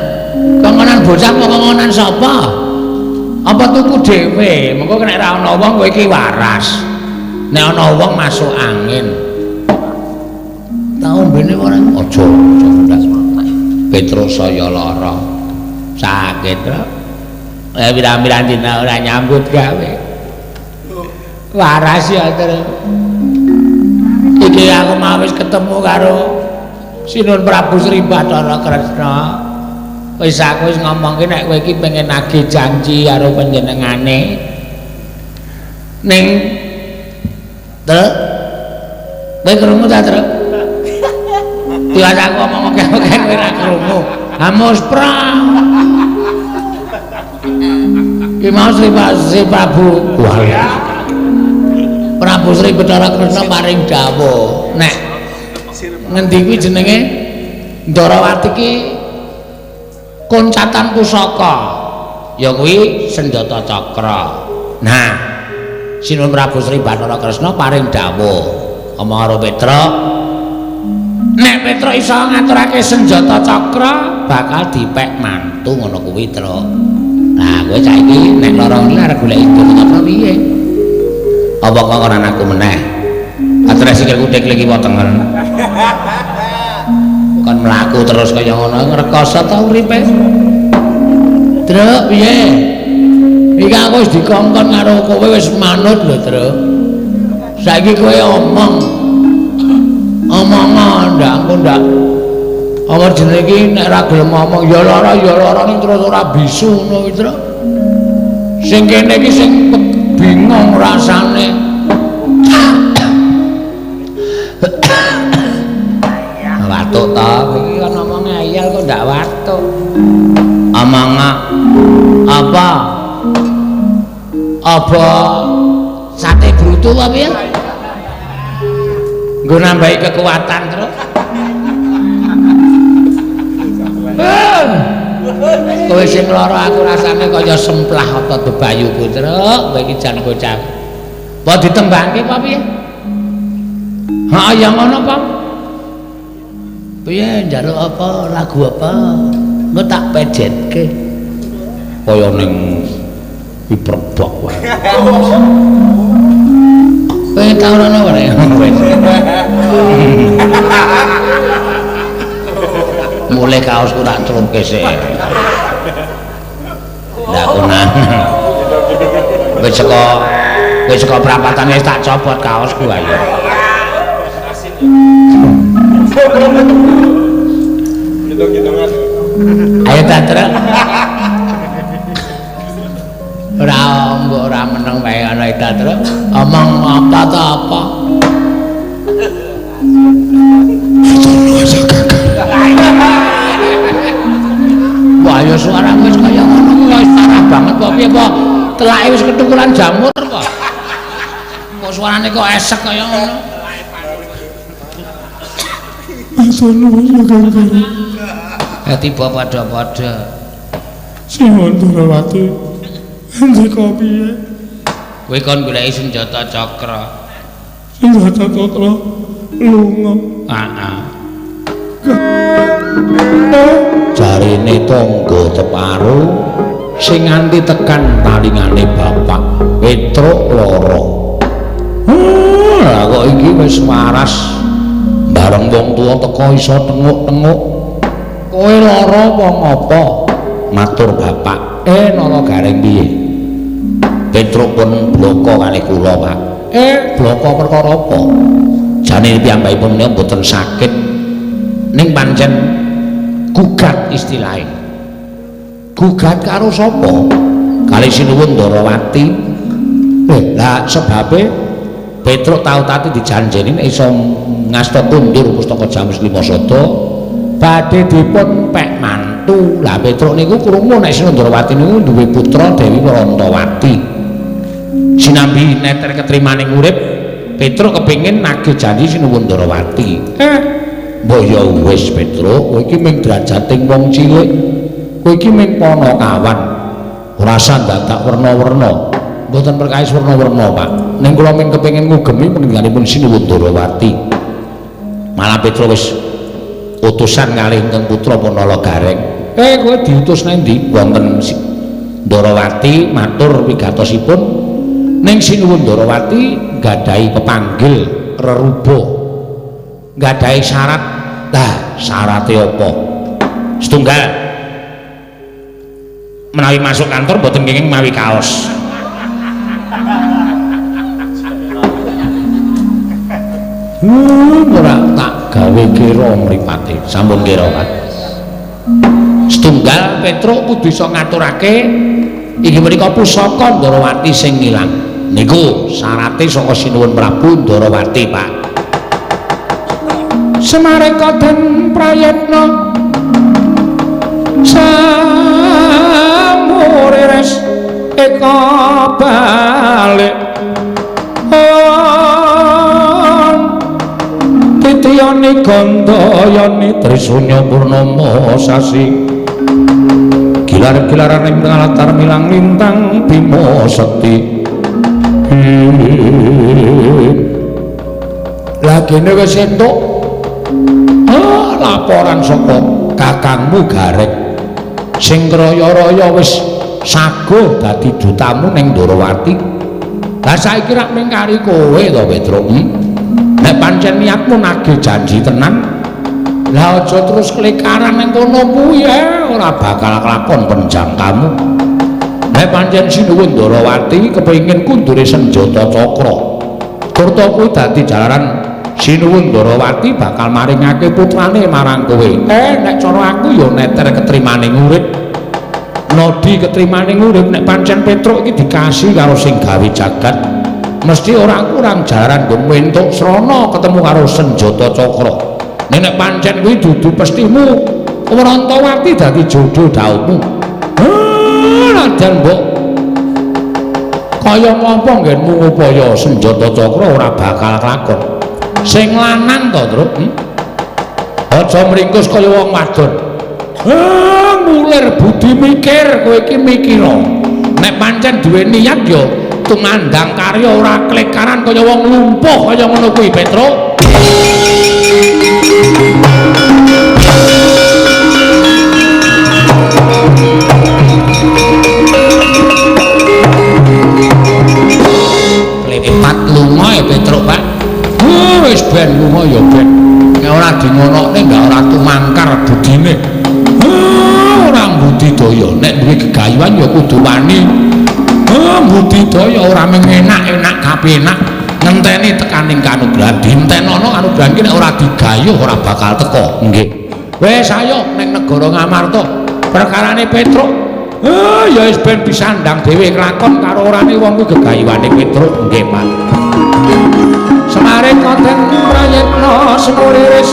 Kongkonan bocah apa kongkonan sapa? Apa tuku dhewe? Mengko nek ora ana wong kowe iki waras. Nek ana wong masuk angin. Tau mbene ora? Aja, aja blas. Petruk saya lara. Sakit, Truk. Lah pirang-pirang dina ora nyambut gawe. Waras ya, Truk. Iki aku mau wis ketemu karo Sinun Prabu Sri Bathara Kresna. Wis aku wis ngomongke nek kowe iki pengen nagih janji karo panjenengane. Ning Truk, kowe krungu ta, Truk? Tiwas aku ngomong oke-oke kowe ora krungu. Amos prang. Ki mau Sri Prabu. Wah. Prabu Sri Bathara Kresna paring dawuh nek ngendi kuwi jenenge Ndarawati ki koncatan pusaka ya kuwi senjata cakra. Nah, Sinuwun Prabu Sri Bathara Kresna paring dawuh omong karo Petruk, nek Petruk iso ngaturake senjata cakra bakal dipek mantu ngono kuwi, Truk. Lah kowe saiki nek lara ngene arep golek Durna apa piye? Apa kok ora aku meneh? Atres sikilku dekle kiwa tengen. Kon mlaku terus kaya ngono ngrekoso ta uripe? Truk piye? Iki aku wis dikongkon karo kowe wis manut lho, Truk. Saiki kowe omong. Omong ndak aku ndak. Apa jenenge iki nek ora gelem ngomong ya lara ning terus ora bisu ngono kuwi, Truk. Sing kene iki sing bingung rasane. Watuk ta, iki kan ngomong ngeyel kok ndak watuk. Omong apa? Apa sate brutu apa piye? Nggo nambahi kekuatan, Truk. Kowe sing lara aku rasane kaya semplah otot bebayuku, Truk. Kowe iki jan bocah. Apa ditembangke apa piye? Ha ya ngono, Pak. Piye njaluk apa, lagu apa? Engko tak pejetke. Kaya ning Hiperbok wae. Kowe tau ora wae. Mulai kaosku tak celupke sik. Ndak konan. Wis saka prapatan wis tak copot kaosku ayo. Ayo ta, Truk. Ora mbok ora meneng wae ana ta, Truk. Omong apa ta apa? Wah ya suaramu wis kaya ngono kuwi wis parah banget kok piye kok telake wis ketukulan jamur kok. Kok suarane kok esek kaya ngono. Matur nuwun ya Kakang. Tiba padha-padha. Sinuwun Ndrawati. Ngendika piye? Kowe kon goleki senjata cakra. Senjata cakra lunga. Heeh. Jarine tangga teparo sing nganti tekan talingane bapak Petruk lara. Lah kok iki wis waras. Bareng wong tuwa teka iso tenguk-tenguk. Kowe lara apa ngapa? Matur bapak. Nala Gareng piye? Petruk pun bloko kalih kula, Pak. Bloko perkara apa? Jane piyambakipun menika mboten sakit. Ning pancen gugat istilahe. Gugat karo sapa? Kali Sinuwun Ndrawati. Lah sebabe Petruk tau tati dijanjeni nek iso ngasta kundur pustaka Jamus Lima Sada badhe dipun pek mantu. Lah Petruk niku krungu nek Sinuwun Ndrawati niku duwe putra Dewi Warantawati. Sinambi neter ketrimaning urip, Petruk kepengin nagih janji Sinuwun Ndrawati. Mbok ya wis Petruk, kowe iki mung drajating wong cilik. Kowe iki mung panakawan. Ora usah dadak werna-werna. Mboten perkawis werna-werna, Pak. Ning kula mung kepengin ngugemi peninggalanipun Sinuwun Ndrawati. Malah Petruk wis utusan kalih ingkang putra Nala Gareng. Kowe diutus nang ndi? Wonten Ndrawati matur wigatosipun ning Sinuwun Ndrawati nggadahi pepanggil reruba. Nggadahi syarat. Lah, syarate apa? Setunggal. Menawi masuk kantor mboten kenging mawi kaos. Ora tak gawe kira mripate. Sampun kira, Pak. Setunggal Petruk kudu iso ngaturake inggih menika pusaka Ndrawati sing ilang. Niku syarate saka Sinuwun Prabu Ndrawati, Pak. Semareka den prayitna samurires eka balik titiyani gandayani Trisunya purnama sasi gilar-gilaran ing latar milang lintang Bima Sekti. Lah kene wis entuk laporan saka kakangmu Gareng sing raya-raya wis Sago dadi dutamu ning Ndorowati. Lah saiki rak mung kari kowe to, Petruk. Nek pancen niatmu nagih janji tenan, lah aja terus klekaran ning kono kuwi ora bakal kelakon penjangkamu. Nek pancen Sinuwun Ndorowati kepengin kundure senjata cakra, turta kuwi dadi jalaran Sinuwun Ndorowati bakal maringake putrane marang kowe. Nek cara aku ya neter ketrimane urip. Nodi ketrimane urip nek pancen Petruk iki dikasih karo sing gawe jagat, mesti ora kurang jalaran nggo entuk srana ketemu karo senjata cakra. Nek pancen kuwi dudu pestimu, Wrantawati dadi jodho dhawuhmu. Najan mbok kaya ngapa nggenmu ngupaya senjata cakra ora bakal kelakon. Sing lanang to, Truk? Aja mringkus kaya wong wadon. Ngulir budi mikir, kowe iki mikira. Nek pancen duwe niat ya tumandang karya ora klekaran kaya wong lumpuh kaya ngono kuwi, Petruk. Klepat lunga ya, Petruk, Pak. Wis ben lunga ya ben. Nek ora dingonokne ndak ora tumangkar budine. Ora budidaya, nek duwe gegayuhan ya kudu wani. Budidaya ora mung enak-enak kapenak, ngenteni tekaning kanugrahan. Dintenono kanugrahan ki nek ora digayuh ora bakal teka. Nggih. Wis ayo ning negara Ngamarta. Perkarane Petruk, ya wis ben disandang dhewe kelakon karo orane wong kuwi gegayuhane Petruk. Nggih, Pak. Semare konten prayitna semuriris.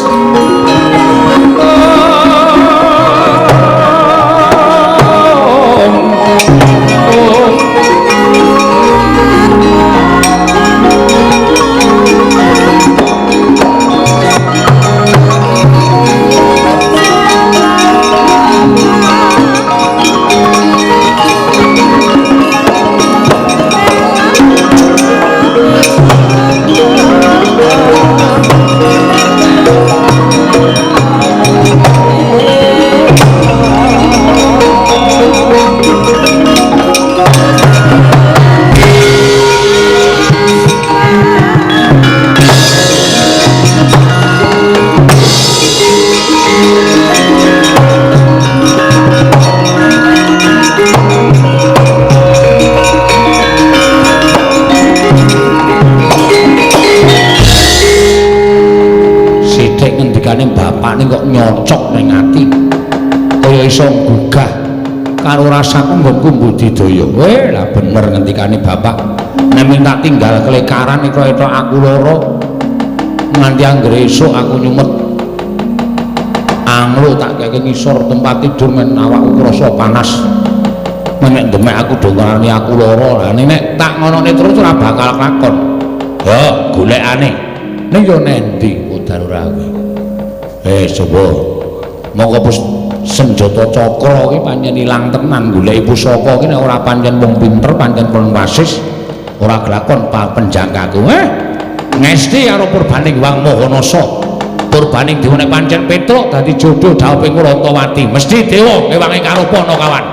Sithik ngendikane bapakne kok nyocok ning ati. Kaya iso nggugah karo rasaku nggonku budidaya. Lah bener ngendikane bapak. Nek minta tinggal klekaran eka-eka aku lara. Nganti anggere esuk aku nyumet anglo tak keke ngisor tempat tidur men awakku krasa panas. Nek demek aku do ngarani aku lara. Lah nek tak ngonone terus ora bakal kelakon. Ya golekane. Ning yo nendi udan ora kuwi. Coba monggo senjata cakra iki pancen ilang tenan goleki pusaka iki nek ora pancen wong pinter pancen pun wasis ora glakon penjangkaku. Ngesti karo purbaning Wang Mahanasa. Purbaning dewa nek pancen Petruk dadi jodho dhawuhing Wrantawati. Mesti dewa ngewangi karupa ana kawan.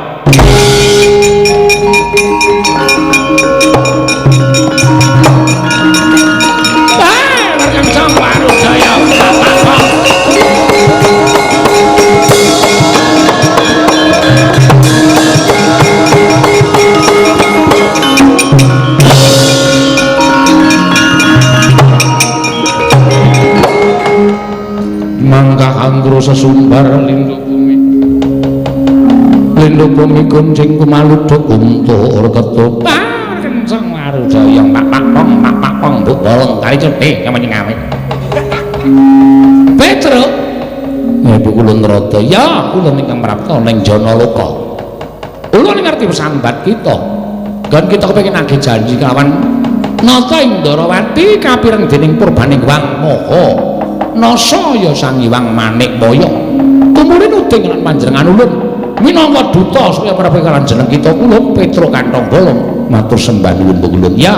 Mangka anggro sesumbar lindu bumi, lindu bumi kuncing kumaluduk kuntur ketupat kenceng warujaya pak pak pong pak pak pong buk bolong kali cepet kamu nyengawe. Petruk, ibu kulun rodo ya kulun ingkang prapta ning Janaloka. Ulun ngerti sambat kita, kan kita kepengin nagih janji kelawan Nata ing Ndarawati kapireng dening purbaning Wang Maha Nasa ya Sang Hyang Manikmaya. Tumurun uding lan panjenengan ulun minangka duta supaya prabu kalan jeneng kita kula Petruk Kantong Bolong matur sembah nuwun ulun ya.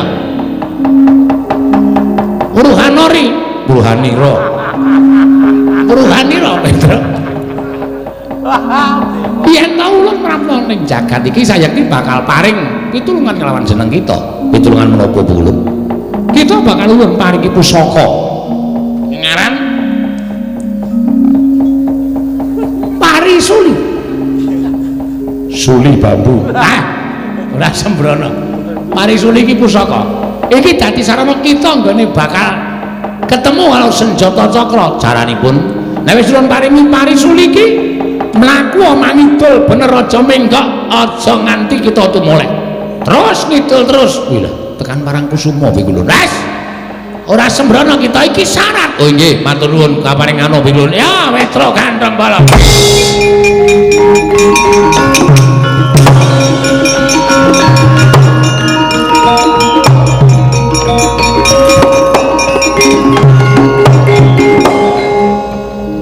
Uruhanori, Uruhanira. Uruhanira Petruk. Yen ta ulun prapta ning jagat iki sayekti bakal paring pitulungan kelawan jeneng kita. Pitulungan menapa Bulun? Kita bakal ulun paringi pusaka. Ngaran Parisuli. Suli bambu. Ah, ora sembrono. Parisuli iki pusaka. Iki dadi sarana kita nggone bakal ketemu karo senjata cakra. Caranipun nek wis ulun paringi Parisuli iki mlaku mangidul bener aja menggok, aja nganti kita tumoleh. Terus ngidul terus. Kuwi lho, tekan Parangkusuma kuwi lho. Wes. Ora sembrono kita iki syarat. Oh nggih, matur nuwun kaparing anu kuwi lho. Ya, Petro ganteng balap.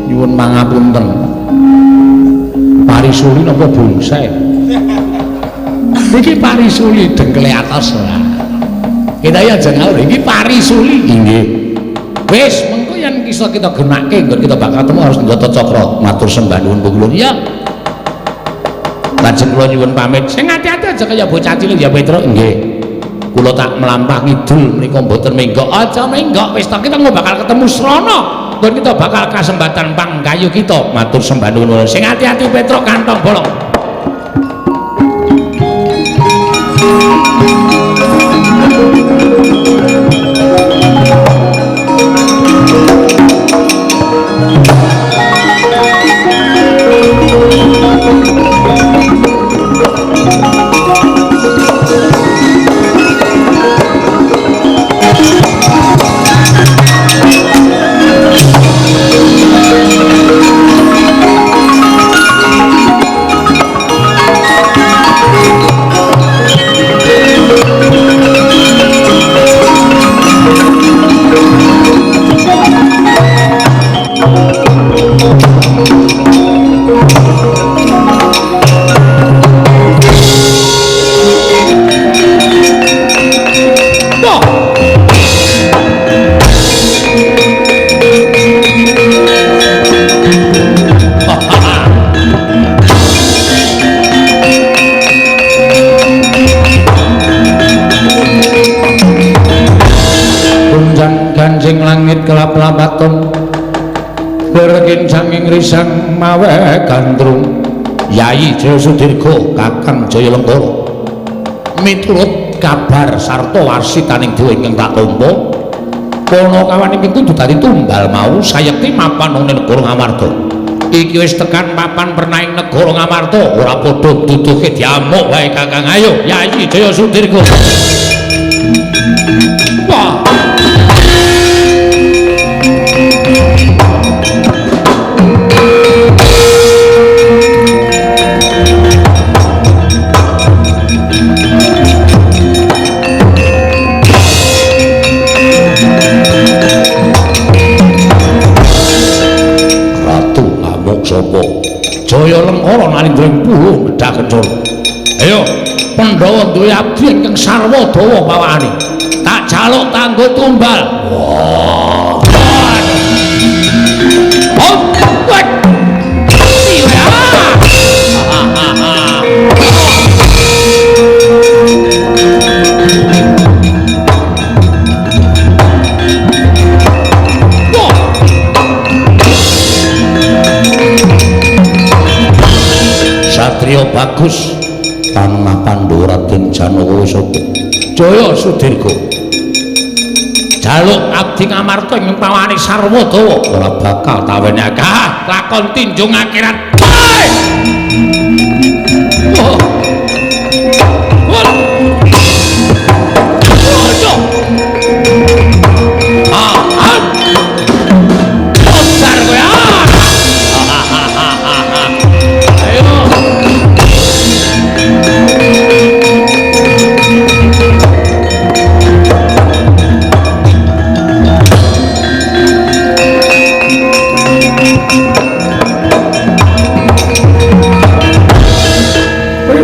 Nyuwun pangapunten. Parisuli napa bonsai? Iki Parisuli dengkele atos ora. Kita ya aja ngawur, iki Parisuli. Inggih. Wis, mengko yen iso kita gunake nggon kita bakal ketemu harus senjata cakra. Matur sembah nuwun Bulun. Ya. Lajeng kula nyuwun pamit. Sing ati-ati aja kaya bocah cilik ya Petro. Nggih. Kula tak mlampah ngidul menika mboten menggok. Aja menggok, wis ta kita engko bakal ketemu srana. Nggon kita bakal kasembatan panggayu kita. Matur sembah nuwun. Sing ati-ati Petro kantong bolong. Ganjing langit kelap-lapatung lerkin sanging risang mawe gandrung. Yai Jaya Sudirga Kakang Jaya Lengkara, miturut kabar sarta warsitaning dewa ingkang tak tampa, Panakawan ingkang kudu dadi tumbal mau sayekti mapan ing negara Ngamarta. Iki wis tekan papan pernaing negara Ngamarta, ora padha duduke diamuk wae Kakang. Ayo Yai Jaya Sudirga. Wah. Ratu ngamuk sapa? Jaya Lengkara nalindra ing puluh gedhah kencur. Ayo, Pandhawa duwe abdi ingkang sarwa dawa pawakane. Tak jaluk tanggo tumbal. Wah. Oh, wek. Satria bagus Panengah Pandhawa Raden Janaka wis sapa? Jaya Sudirga. Jaluk abdi Ngamarta ing pawane sarwa dawa ora bakal tawenake. Lakon tinjung akhirat. Oh.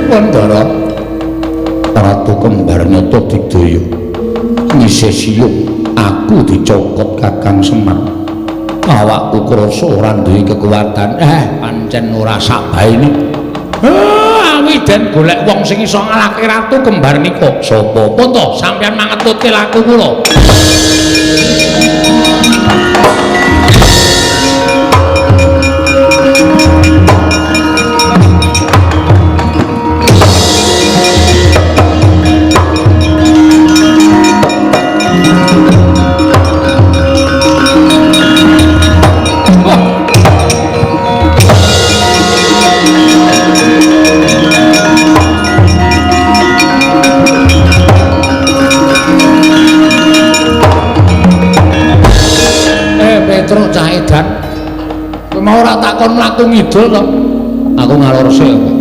Pandara Ratu Kembar Nyata Digdaya ngisih siyung aku dicokot Kakang Semar. Awakku krasa ora duwe kekuatan. Pancen ora sakbaene. Awi den golek wong sing iso ngalahke Ratu Kembar nika. Sapa? Pun to sampeyan mangetutke laku kula. Petruk cah edan. Kowe mau ora takon mlaku ngidul to? Aku ngalor sik kok.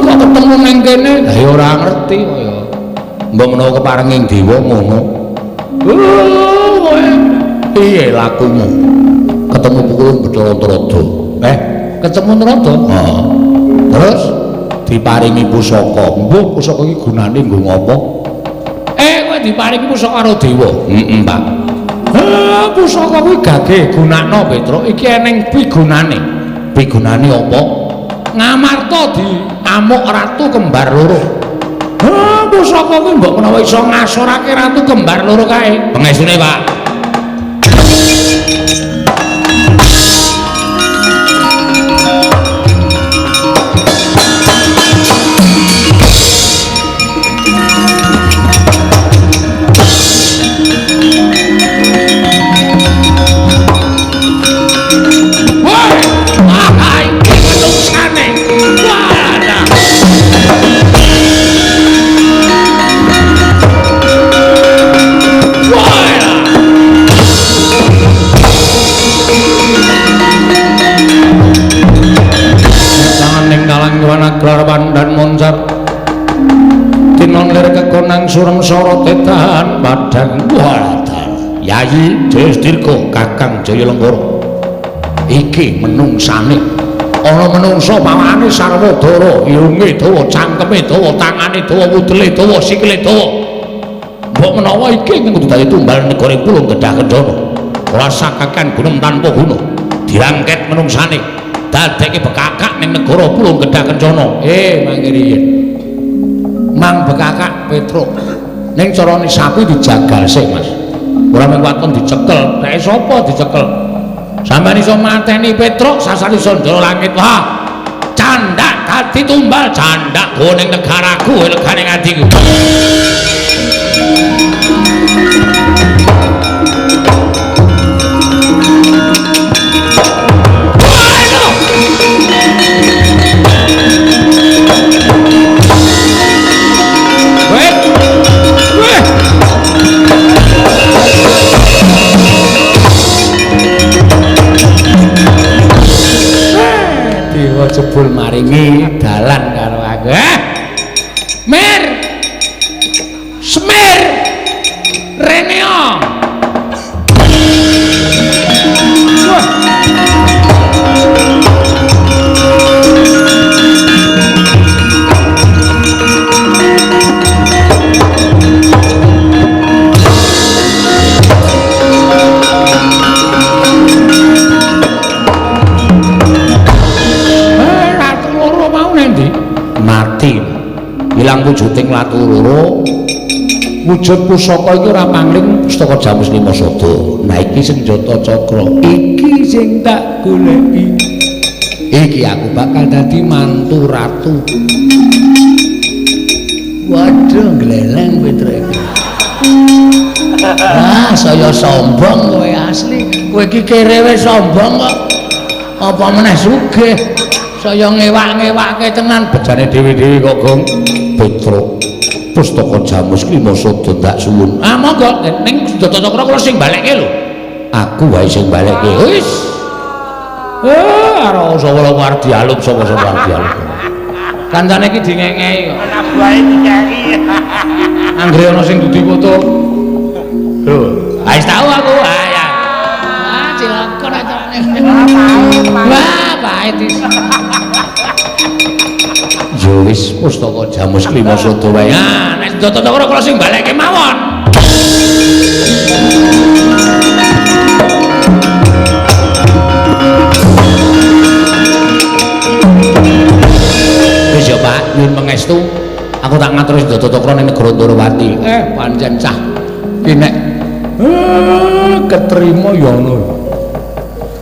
Kok ketemu ning kene? Lah ya ora ngerti kok ya. Mbok menawa keparenging dewa ngono. Kowe piye lakumu? Ketemu pukulun Bathara Narada. Ketemu Narada? Heeh. Terus diparingi pusaka. Mbuh pusaka iki gunane nggo ngopo? Kowe diparingi pusaka karo dewa. Heeh, Pak. Pusaka kuwi gage gunakno Petruk. Iki eneng pigunane. Pigunane apa? Ngamarta diamuk Ratu Kembar Loro. Pusaka kuwi mbok menawa iso ngasorake Ratu Kembar Loro kae. Pengestune, Pak. Dan moncar tinon lir kekonang surem sorot edan padang. Walah, Yayi Jayasdirga Kakang Jayalenggara iki menungsane ana menungsa pawakane sarwa dara, irunge dawa, cangkeme dawa, tangane dawa, wudele dawa, sikile dawa. Mbok menawa iki kudu dadi tumbal negara Pulung Gedhah Kencana. Ora sakakan gunung tanpa guna. Dirangket menungsane dadekke bekakak ning negara Pulung Gedhah Kencana. Mangke riyin. Mang bekakak Petruk. Ning carane sapi dijagal sik, Mas. Ora mung waton dicekel. Nek sapa dicekel? Sampeyan iso mateni Petruk sasar iso ndara langit. Wah, candak dadi tumbal, candak go ning negaraku, legane atiku. Dewa jebul maringi dalan karo aku. Mir. Semir. Reneo. Wah. Mati ilang wujuding latu loro. Wujud pusaka iki ora pangling pustaka Jamus Lima Sada. Nah iki senjata cakra iki sing tak goleki. Iki aku bakal dadi mantu ratu. Waduh, gleleng Petruk iki. Wah, saya sombong kowe asli. Kowe iki kere wis sombong kok. Apa meneh sugih? Saya ngewak-ngewake tenan bejane dhewe-dhewe kok, Gong. Petruk, pustaka Jamus Lima Sada ndak suwun. Ah, monggo ning senjata cakra kula sing balekke lho. Aku wae sing balekke. Wis. Ora sapa arep dialup sapa-sapa arep dialup. Kancane iki dingehi kok. Anak buahe dikeki. Anggere ana sing dudu foto. Lho, wis tau aku. Ah ya. Ah, cilaka nek carane. Wah, pahit is. Ya wis pustaka Jamus Lima Sada wae. Ah, nek senjata cakra kula sing balekke mawon. pangestu. Aku tak ngatur Senjata Cakra ning negara Ndorowati. Pancen cah iki nek ketrima ya ngono.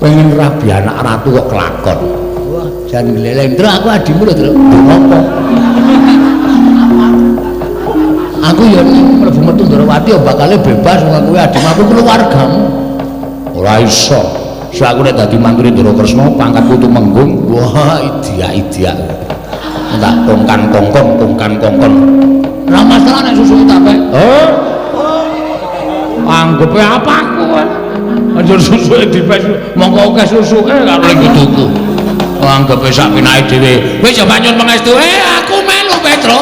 Pengen rabi anak ratu kok kelakon. Wah, jan gleleng. Truk aku adimu lho, Truk. Ngopo? Aku ya mlebu metu Ndorowati ya bakale bebas wong kuwi adimu, aku keluargamu. Ora iso. So aku nek dadi mantune Ndara Kresna pangkatku tumenggung. Wah, idiak-idiak. Tak kongkan-kongkon, kongkan-kongkon. Ora masalah nek susu tak pek. Oh. Anggepe apa aku kan? Anjur susuke dipes, mongko akeh susuke karo ning kuduku. Anggepe sak pinake dhewe. Wis ya nyuwun pangestu. Aku melu Petro.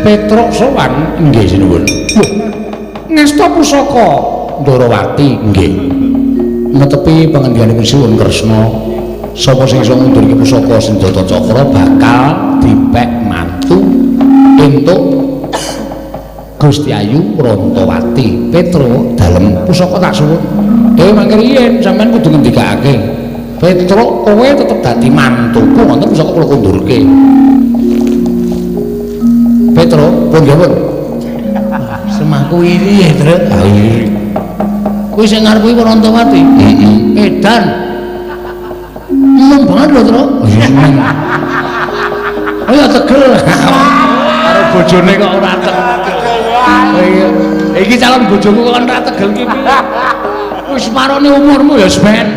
Petruk sowan nggih sinuwun. Lho, ngasta pusaka Ndorowati nggih. Netepi pangendikaning Sinuwun Kresna, sapa sing iso ngundurke pusaka Senjata Cakra bakal dipek mantu entuk Gusti Ayu Rantawati. Petruk dalem pusaka tak suwun. Mangke riyen sampean kudu ngendikake. Petruk kowe tetep dadi mantuku wonten pusaka kula kundurke. Petro, pun ya pun. Semangku iri ya, Truk. Ha iri. Kuwi sing ngarep kuwi Rantawati. Heeh. Edan. Enom banget lho, Truk. Iya seneng. Oh ya tegel. Karo bojone kok ora tegel. Iya. Iki calon bojoku kok ora tegel ki piye? Wis marane umurmu ya, Ben.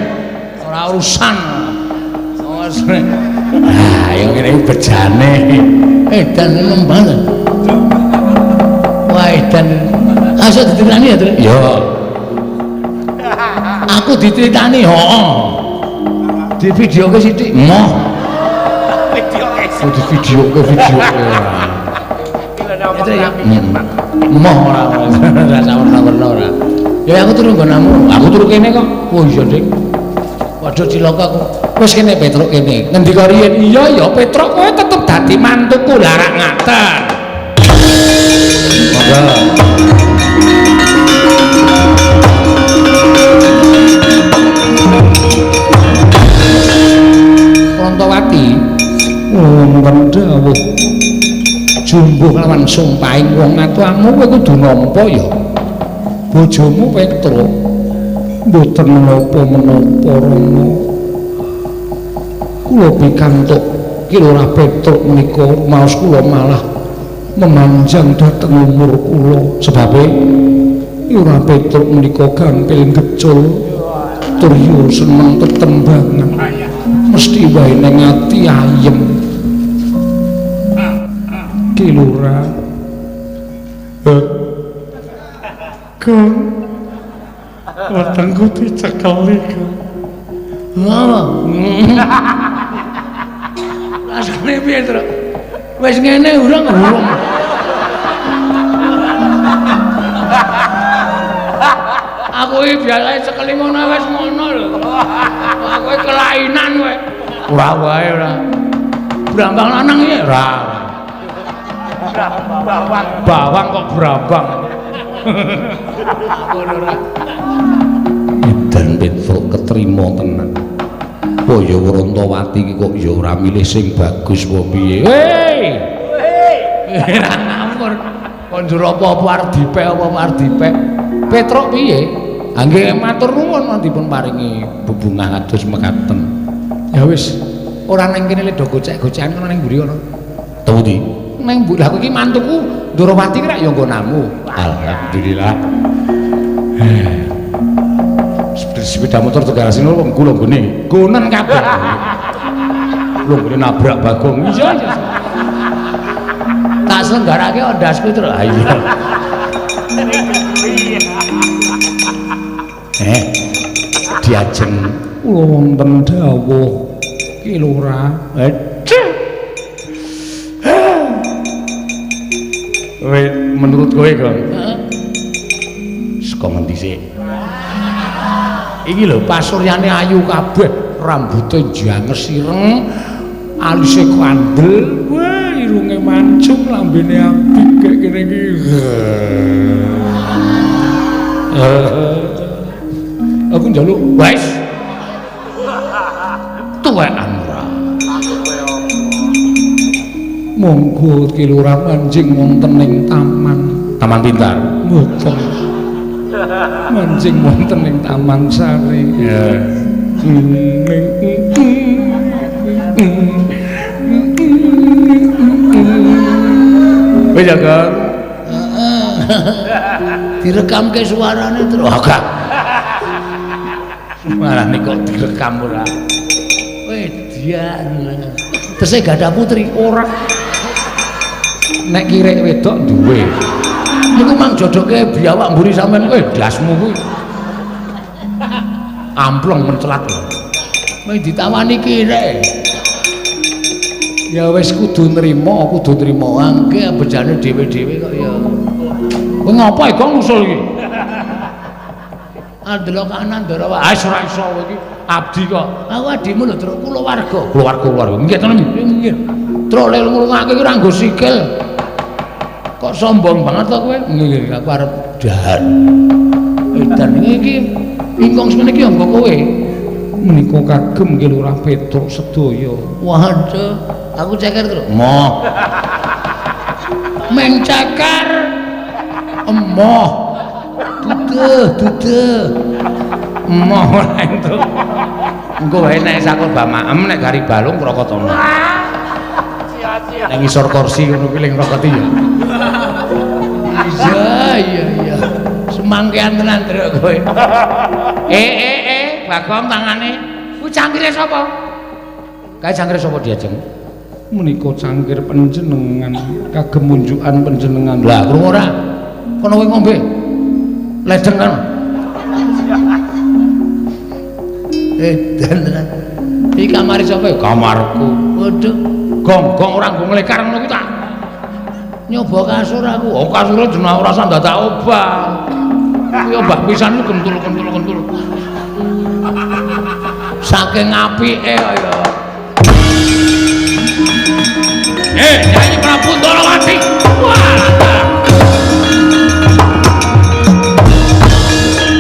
Ora urusan. Oh, ah, ya ngene iki bejane. Edan enom banget. Wah, edan. Aso dicritani ya, Truk? Iya. Aku diceritani, heeh. Di videoke sithik. Moh. Oh, di videoke videoke. Moh ora ora sawerna-werna ora. Ya aku turu nggonamu. Aku turu kene kok. Oh iya, Dik. Waduh cilaka aku. Wis kene Petruk kene. Ngendika riyen? Iya ya Petruk kowe tetep dadi mantuku lah rak ngaten. Monggo. Rantawati wonten dawuh jumbuh lawan sumpahing wong atuamu kowe kudu nampa ya. Bojomu Petruk mboten menapa-menapa Rama. Kula pikantuk Ki Lurah Petruk menika maos kula malah memanjang dhateng umur kula. Sebabe Lurah Petruk menika gampil ngecul tur yo seneng tetembangan. Mesti wae ning ati ayem. Ki Lurah Kang, wetengku dicekeli, Kang. Ngopo? Rasane piye, Truk? Wis ngene urung urung. Aku iki biasane cekeli ngono wis ngono lho. Aku iki kelainan kowe. Ora wae ora. Brambang lanang iki ora. Bawang. Bawang kok brambang. Ngono ora. Edan Petruk ketrima tenan. Apa ya Wrontowati iki kok ya ora milih sing bagus apa piye? Hei. Ora ngawur. Kon njur apa-apa arep dipek apa arep dipek. Petruk piye? Ha nggih matur nuwun dipun paringi bebungah kados mekaten. Ya wis, ora nang kene le do gocek-gocekan kono ning mburi kono. Tau ndi? Nang mburi. Lah kowe iki mantuku Ndorowati ki rak ya nggonamu. Alhamdulillah. Sepeda motor tegal sini lho kula nggone. Gonen kabeh. Lho nggone nabrak Bagong. Iya iya. Tak selenggarake ondasku terus. Ha iya. Diajeng kula wonten dawuh Ki Lurah. Kowe menurut kowe, Gong? Heeh. Saka ngendi sik? Iki lho pasuryane ayu kabeh, rambute janges ireng, alise kandel, wah irunge mancung, lambene apik kaya kene iki. Aku njaluk wis. Tuwekan ora. Monggo Ki Lurah manjing wonten ing taman. Taman Pintar. Mboten. Manjing wonten ing Taman Sari. Ya. Wis ya, Kang. Direkamke suarane terus. Oh, gak. Suarane kok direkam ora. Wedian. Tesih gadah putri ora. Nek kirek wedok duwe. Niku mang jodoke biawak mburi sampean kowe dasmu kuwi. Amplong mencelat lho. Mung ditawani kirek. Ya wis kudu nrimo, kudu nrimo. Angke bejane dhewe-dhewe kok ya. Kowe ngapa iki ngusul iki? Andelok kanan ndara wae. Ah ora iso kowe iki abdi kok. Aku adimu lho, Truk, kulawarga. Keluarga, keluarga. Nggih tenan nggih. Truk lek ngrungokake ki ora nggo sikil. Kok sombong banget to kowe? Nggih, aku arep dahar. Edan iki ingkung semene iki ya nggo kowe. Menika kagem Ki Lurah Petruk sedaya. Waduh, aku ceker, Truk. Moh. Meng ceker. Emoh. Duduh, duduh. Emoh ora entuk. Engko wae nek sakul bamaem nek gari balung krokotono. Ning ngisor kursi ngono kuwi ling ngrokoti ya. Iya, iya, iya. Semangkean tenan Truk kowe. Bagong tangane. Kuwi cangkire sapa? Kae cangkire sapa diajeng? Menika cangkir panjenengan, kagem munjukan panjenengan. Lah, krungu ora? Kono kowe ngombe. Ledeng kan. Edan tenan. Iki kamare sapa ya? Kamarku. Waduh. Gong, gong ora nggo nglekar ngono kuwi tak. Nyoba kasur aku. Oh, kasure jeneng ora usah dadak obah. Kuwi obah pisan kentul-kentul-kentul. Saking apike kaya. Nyanyi Prabu Ndorowati. Wah.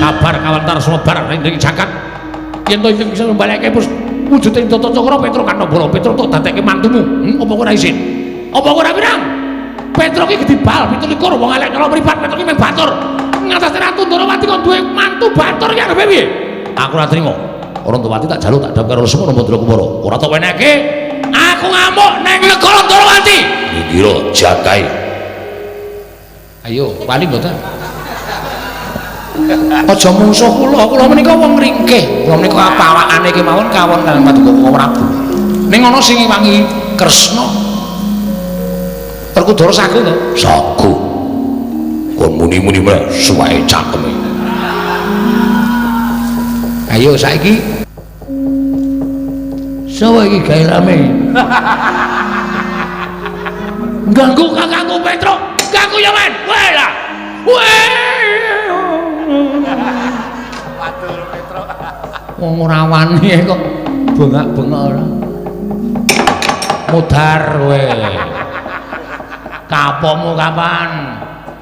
Kabar kawentar sumebar ing jagat. Yen to ingkang bisa mbalekke wujuding Tata Cakra Petruk Kanabala, Petruk tok dadekke mantumu. Apa ora isin? Apa ora wirang? Petruk iki gedhi bal 27 wong elek nyolong mripat, Petruk iki mung batur. Ngatasi Ratu Ndorowati kok duwe mantu batur iki arepe piye? Aku ora trima. Ndorowati tak jaluk tak dap karo Semana Mandra Kumara. Ora tok wenehke. Aku ngamuk nang negara Ndorowati. Ngira jakai. Ayo, wani mboten? Aja mungsuh kula, kula menika wong ringkih. Kula menika pawakane kemawon kawon kaliyan Paduka Prabu. Ning ana sing ngewangi Kresna. Werkudara sagu to? Sagu. Kon muni-muni meneh suwae cangkeme. Ayo saiki. Sapa iki gawe rame? Ganggu kakangku Petruk, ganggu ya men. Weh lah. Weh. Waduh Petruk. Wong ora wani kok bengak-bengok ora. Mudhar kowe. Kapokmu kapan?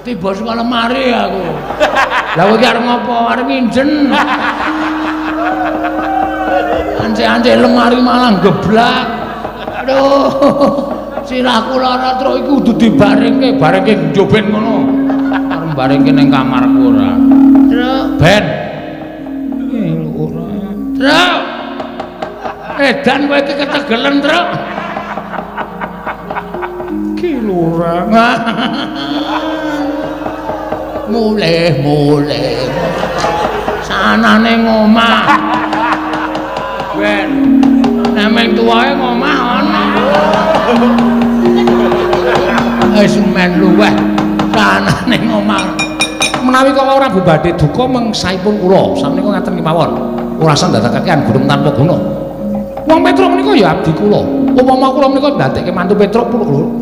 Tiba saka lemari aku. Lah kowe iki arep ngopo? Arep nginjen. Ance-ance lemari malah geblak. Aduh. Sirahku lara truk iku kudu dibarengke, barengke njoben ngono. Arep barengke ning kamarku ora. Truk, ben. Ora. Truk. Edan kowe iki ketegelen, Truk. Ki lurah. Mulih-mulih. Sanane ngomah. Ben. Nek meng tuwae ngomah ana. Wis men luweh sanane ngomah. Menawi kok ora badhe duka mengsaipun kula, samenika ngaten kemawon. Ora usah ndadekake gunung tanpa guna. Wong Petruk menika ya abdi kula. Upama kula menika ndadekke mantu Petruk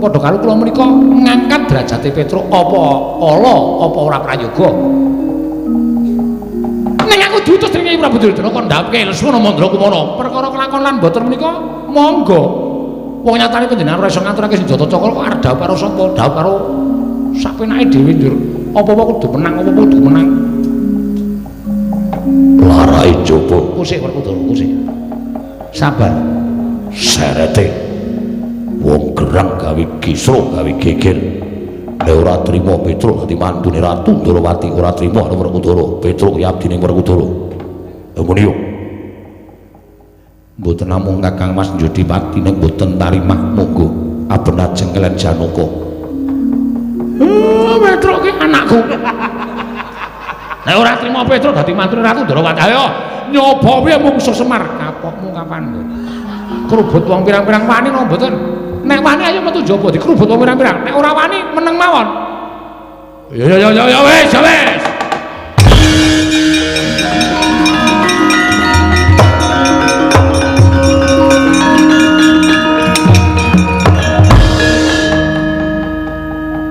padha karo kula menika ngangkat derajate Petruk apa ala apa ora prayoga. Ning aku diutus dening Prabu Duryudana kon ndhawuhke Lesmana Mandra Kumara. Perkara kelakon lan boten menika monggo. Wong nyatane panjenengan ora iso ngaturake senjata cakra kok arep dhawuh karo sapa? Dhawuh karo sapenake dhewe njur. Apa-apa kudu menang, apa-apa kudu menang. Larae njaba. Kusik Werkudara, kusik. Sabar. Serete. Wong gerang gawe kisruh, gawe geger. Nek ora trima Petruk dadi mantune Ratu Ndorowati, ora trima karo Werkudara. Petruk ya abdine Werkudara. Lha muni yo. Mboten namung Kakang Mas Njodipati nek mboten tarimah monggo aben ajeng kalian Janaka. Petruk ki anakku. Nek ora trima Petruk dadi mantune Ratu Ndorowati, ayo nyoba piye mungsuh Semar. Kapokmu kapan kowe? Krubut wong pirang-pirang wani napa mboten? Nek wani ayo metu njaba dikrubut wong pirang-pirang. Nek ora wani meneng mawon. Ya ya ya ya wis, ya wis.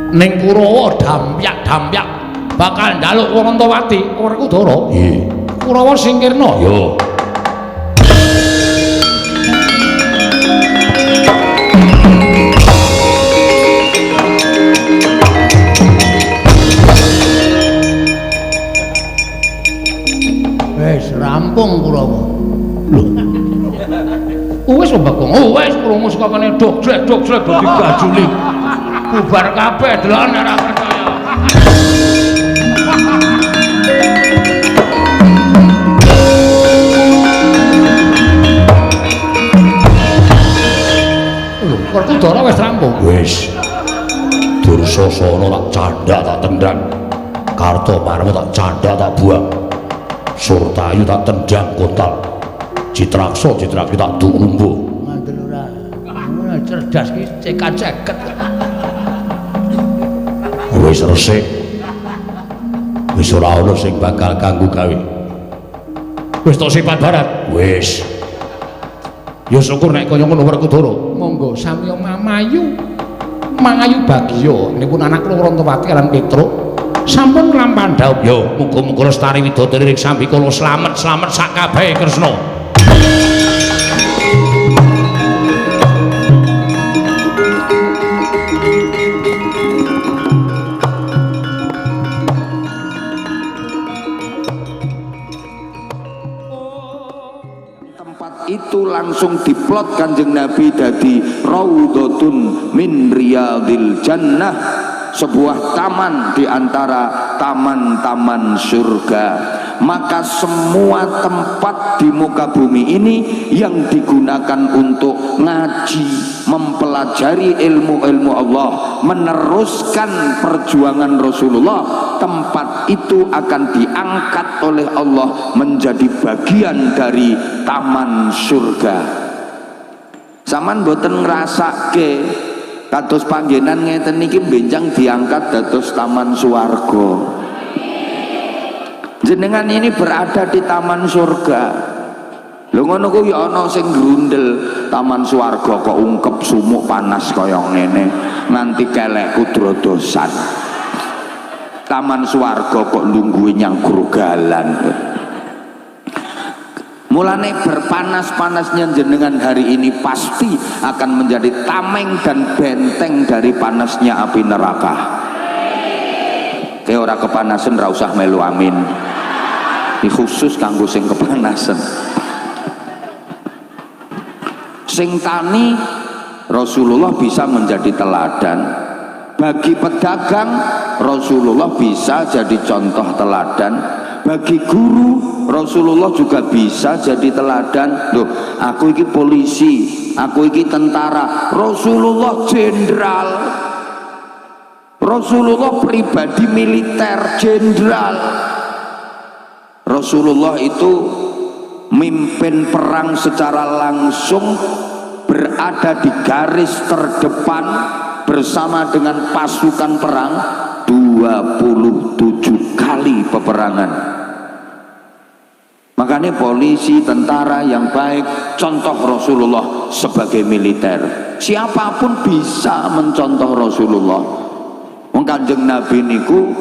Ning Kurawa dampyak-dampyak bakal njaluk Warantawati Werkudara. Nggih. Kurawa singkirna. Ya. Wis rampung Kurawa. Lho. Wis Bagong. Oh, wis krungu saka kene dok jlek dok jlek dadi gajuli. Bubar kabeh delok ora percaya. Lho, Werkudara wis rampung. Wis. Dursasana tak candhak tak tendang. Kartomarma tak candhak tak buang. Surtayu tak tendang kontal. Citraksa Citraki tak dukumbu. Ngandel ora. Ngono cerdas ki cekat-ceket. Wis resik. Wis ora ana sing bakal kanggo gawe. Wis tok sifat barat. Wis. Ya syukur nek kaya ngono Werkudara. Monggo samiya mamayu. Mangayu bagya nipun anak kula Warantawati lan Petruk sampun nglampahan dhawuh. Ya muga-muga lestari widodari ring sambikala slamet-slamet sak kabehe Kresna. Itu langsung diplot Kanjeng Nabi dadi raudhatun min riyadil jannah, sebuah taman di antara taman-taman surga. Maka semua tempat di muka bumi ini yang digunakan untuk ngaji, mempelajari ilmu-ilmu Allah, meneruskan perjuangan Rasulullah, tempat itu akan diangkat oleh Allah menjadi bagian dari taman surga. Saman boten ngrasake kados panggenan ngeten niki benjang diangkat dados taman swarga. Jenengan ini berada di taman surga. Lho ngono ku ya ana sing grundel, taman swarga kok ungkep sumuk panas kaya ngene, nganti kelekku drodosan. Taman swarga kok lungguhe nyang grogalan. Mulane berpanas-panasnya jenengan hari ini pasti akan menjadi tameng dan benteng dari panasnya api neraka. Kayak ora kepanasan ra usah melu amin. Ini khusus kanggo sing kepanasan. Sing tani, Rasulullah bisa menjadi teladan. Bagi pedagang, Rasulullah bisa jadi contoh teladan. Bagi guru, Rasulullah juga bisa jadi teladan. Loh, aku iki polisi, aku iki tentara, Rasulullah jenderal. Rasulullah pribadi militer jenderal. Rasulullah itu mimpin perang secara langsung, berada di garis terdepan bersama dengan pasukan perang 27 kali peperangan. Makanya polisi, tentara yang baik, contoh Rasulullah sebagai militer. Siapapun bisa mencontoh Rasulullah. Wong Kanjeng Nabi niku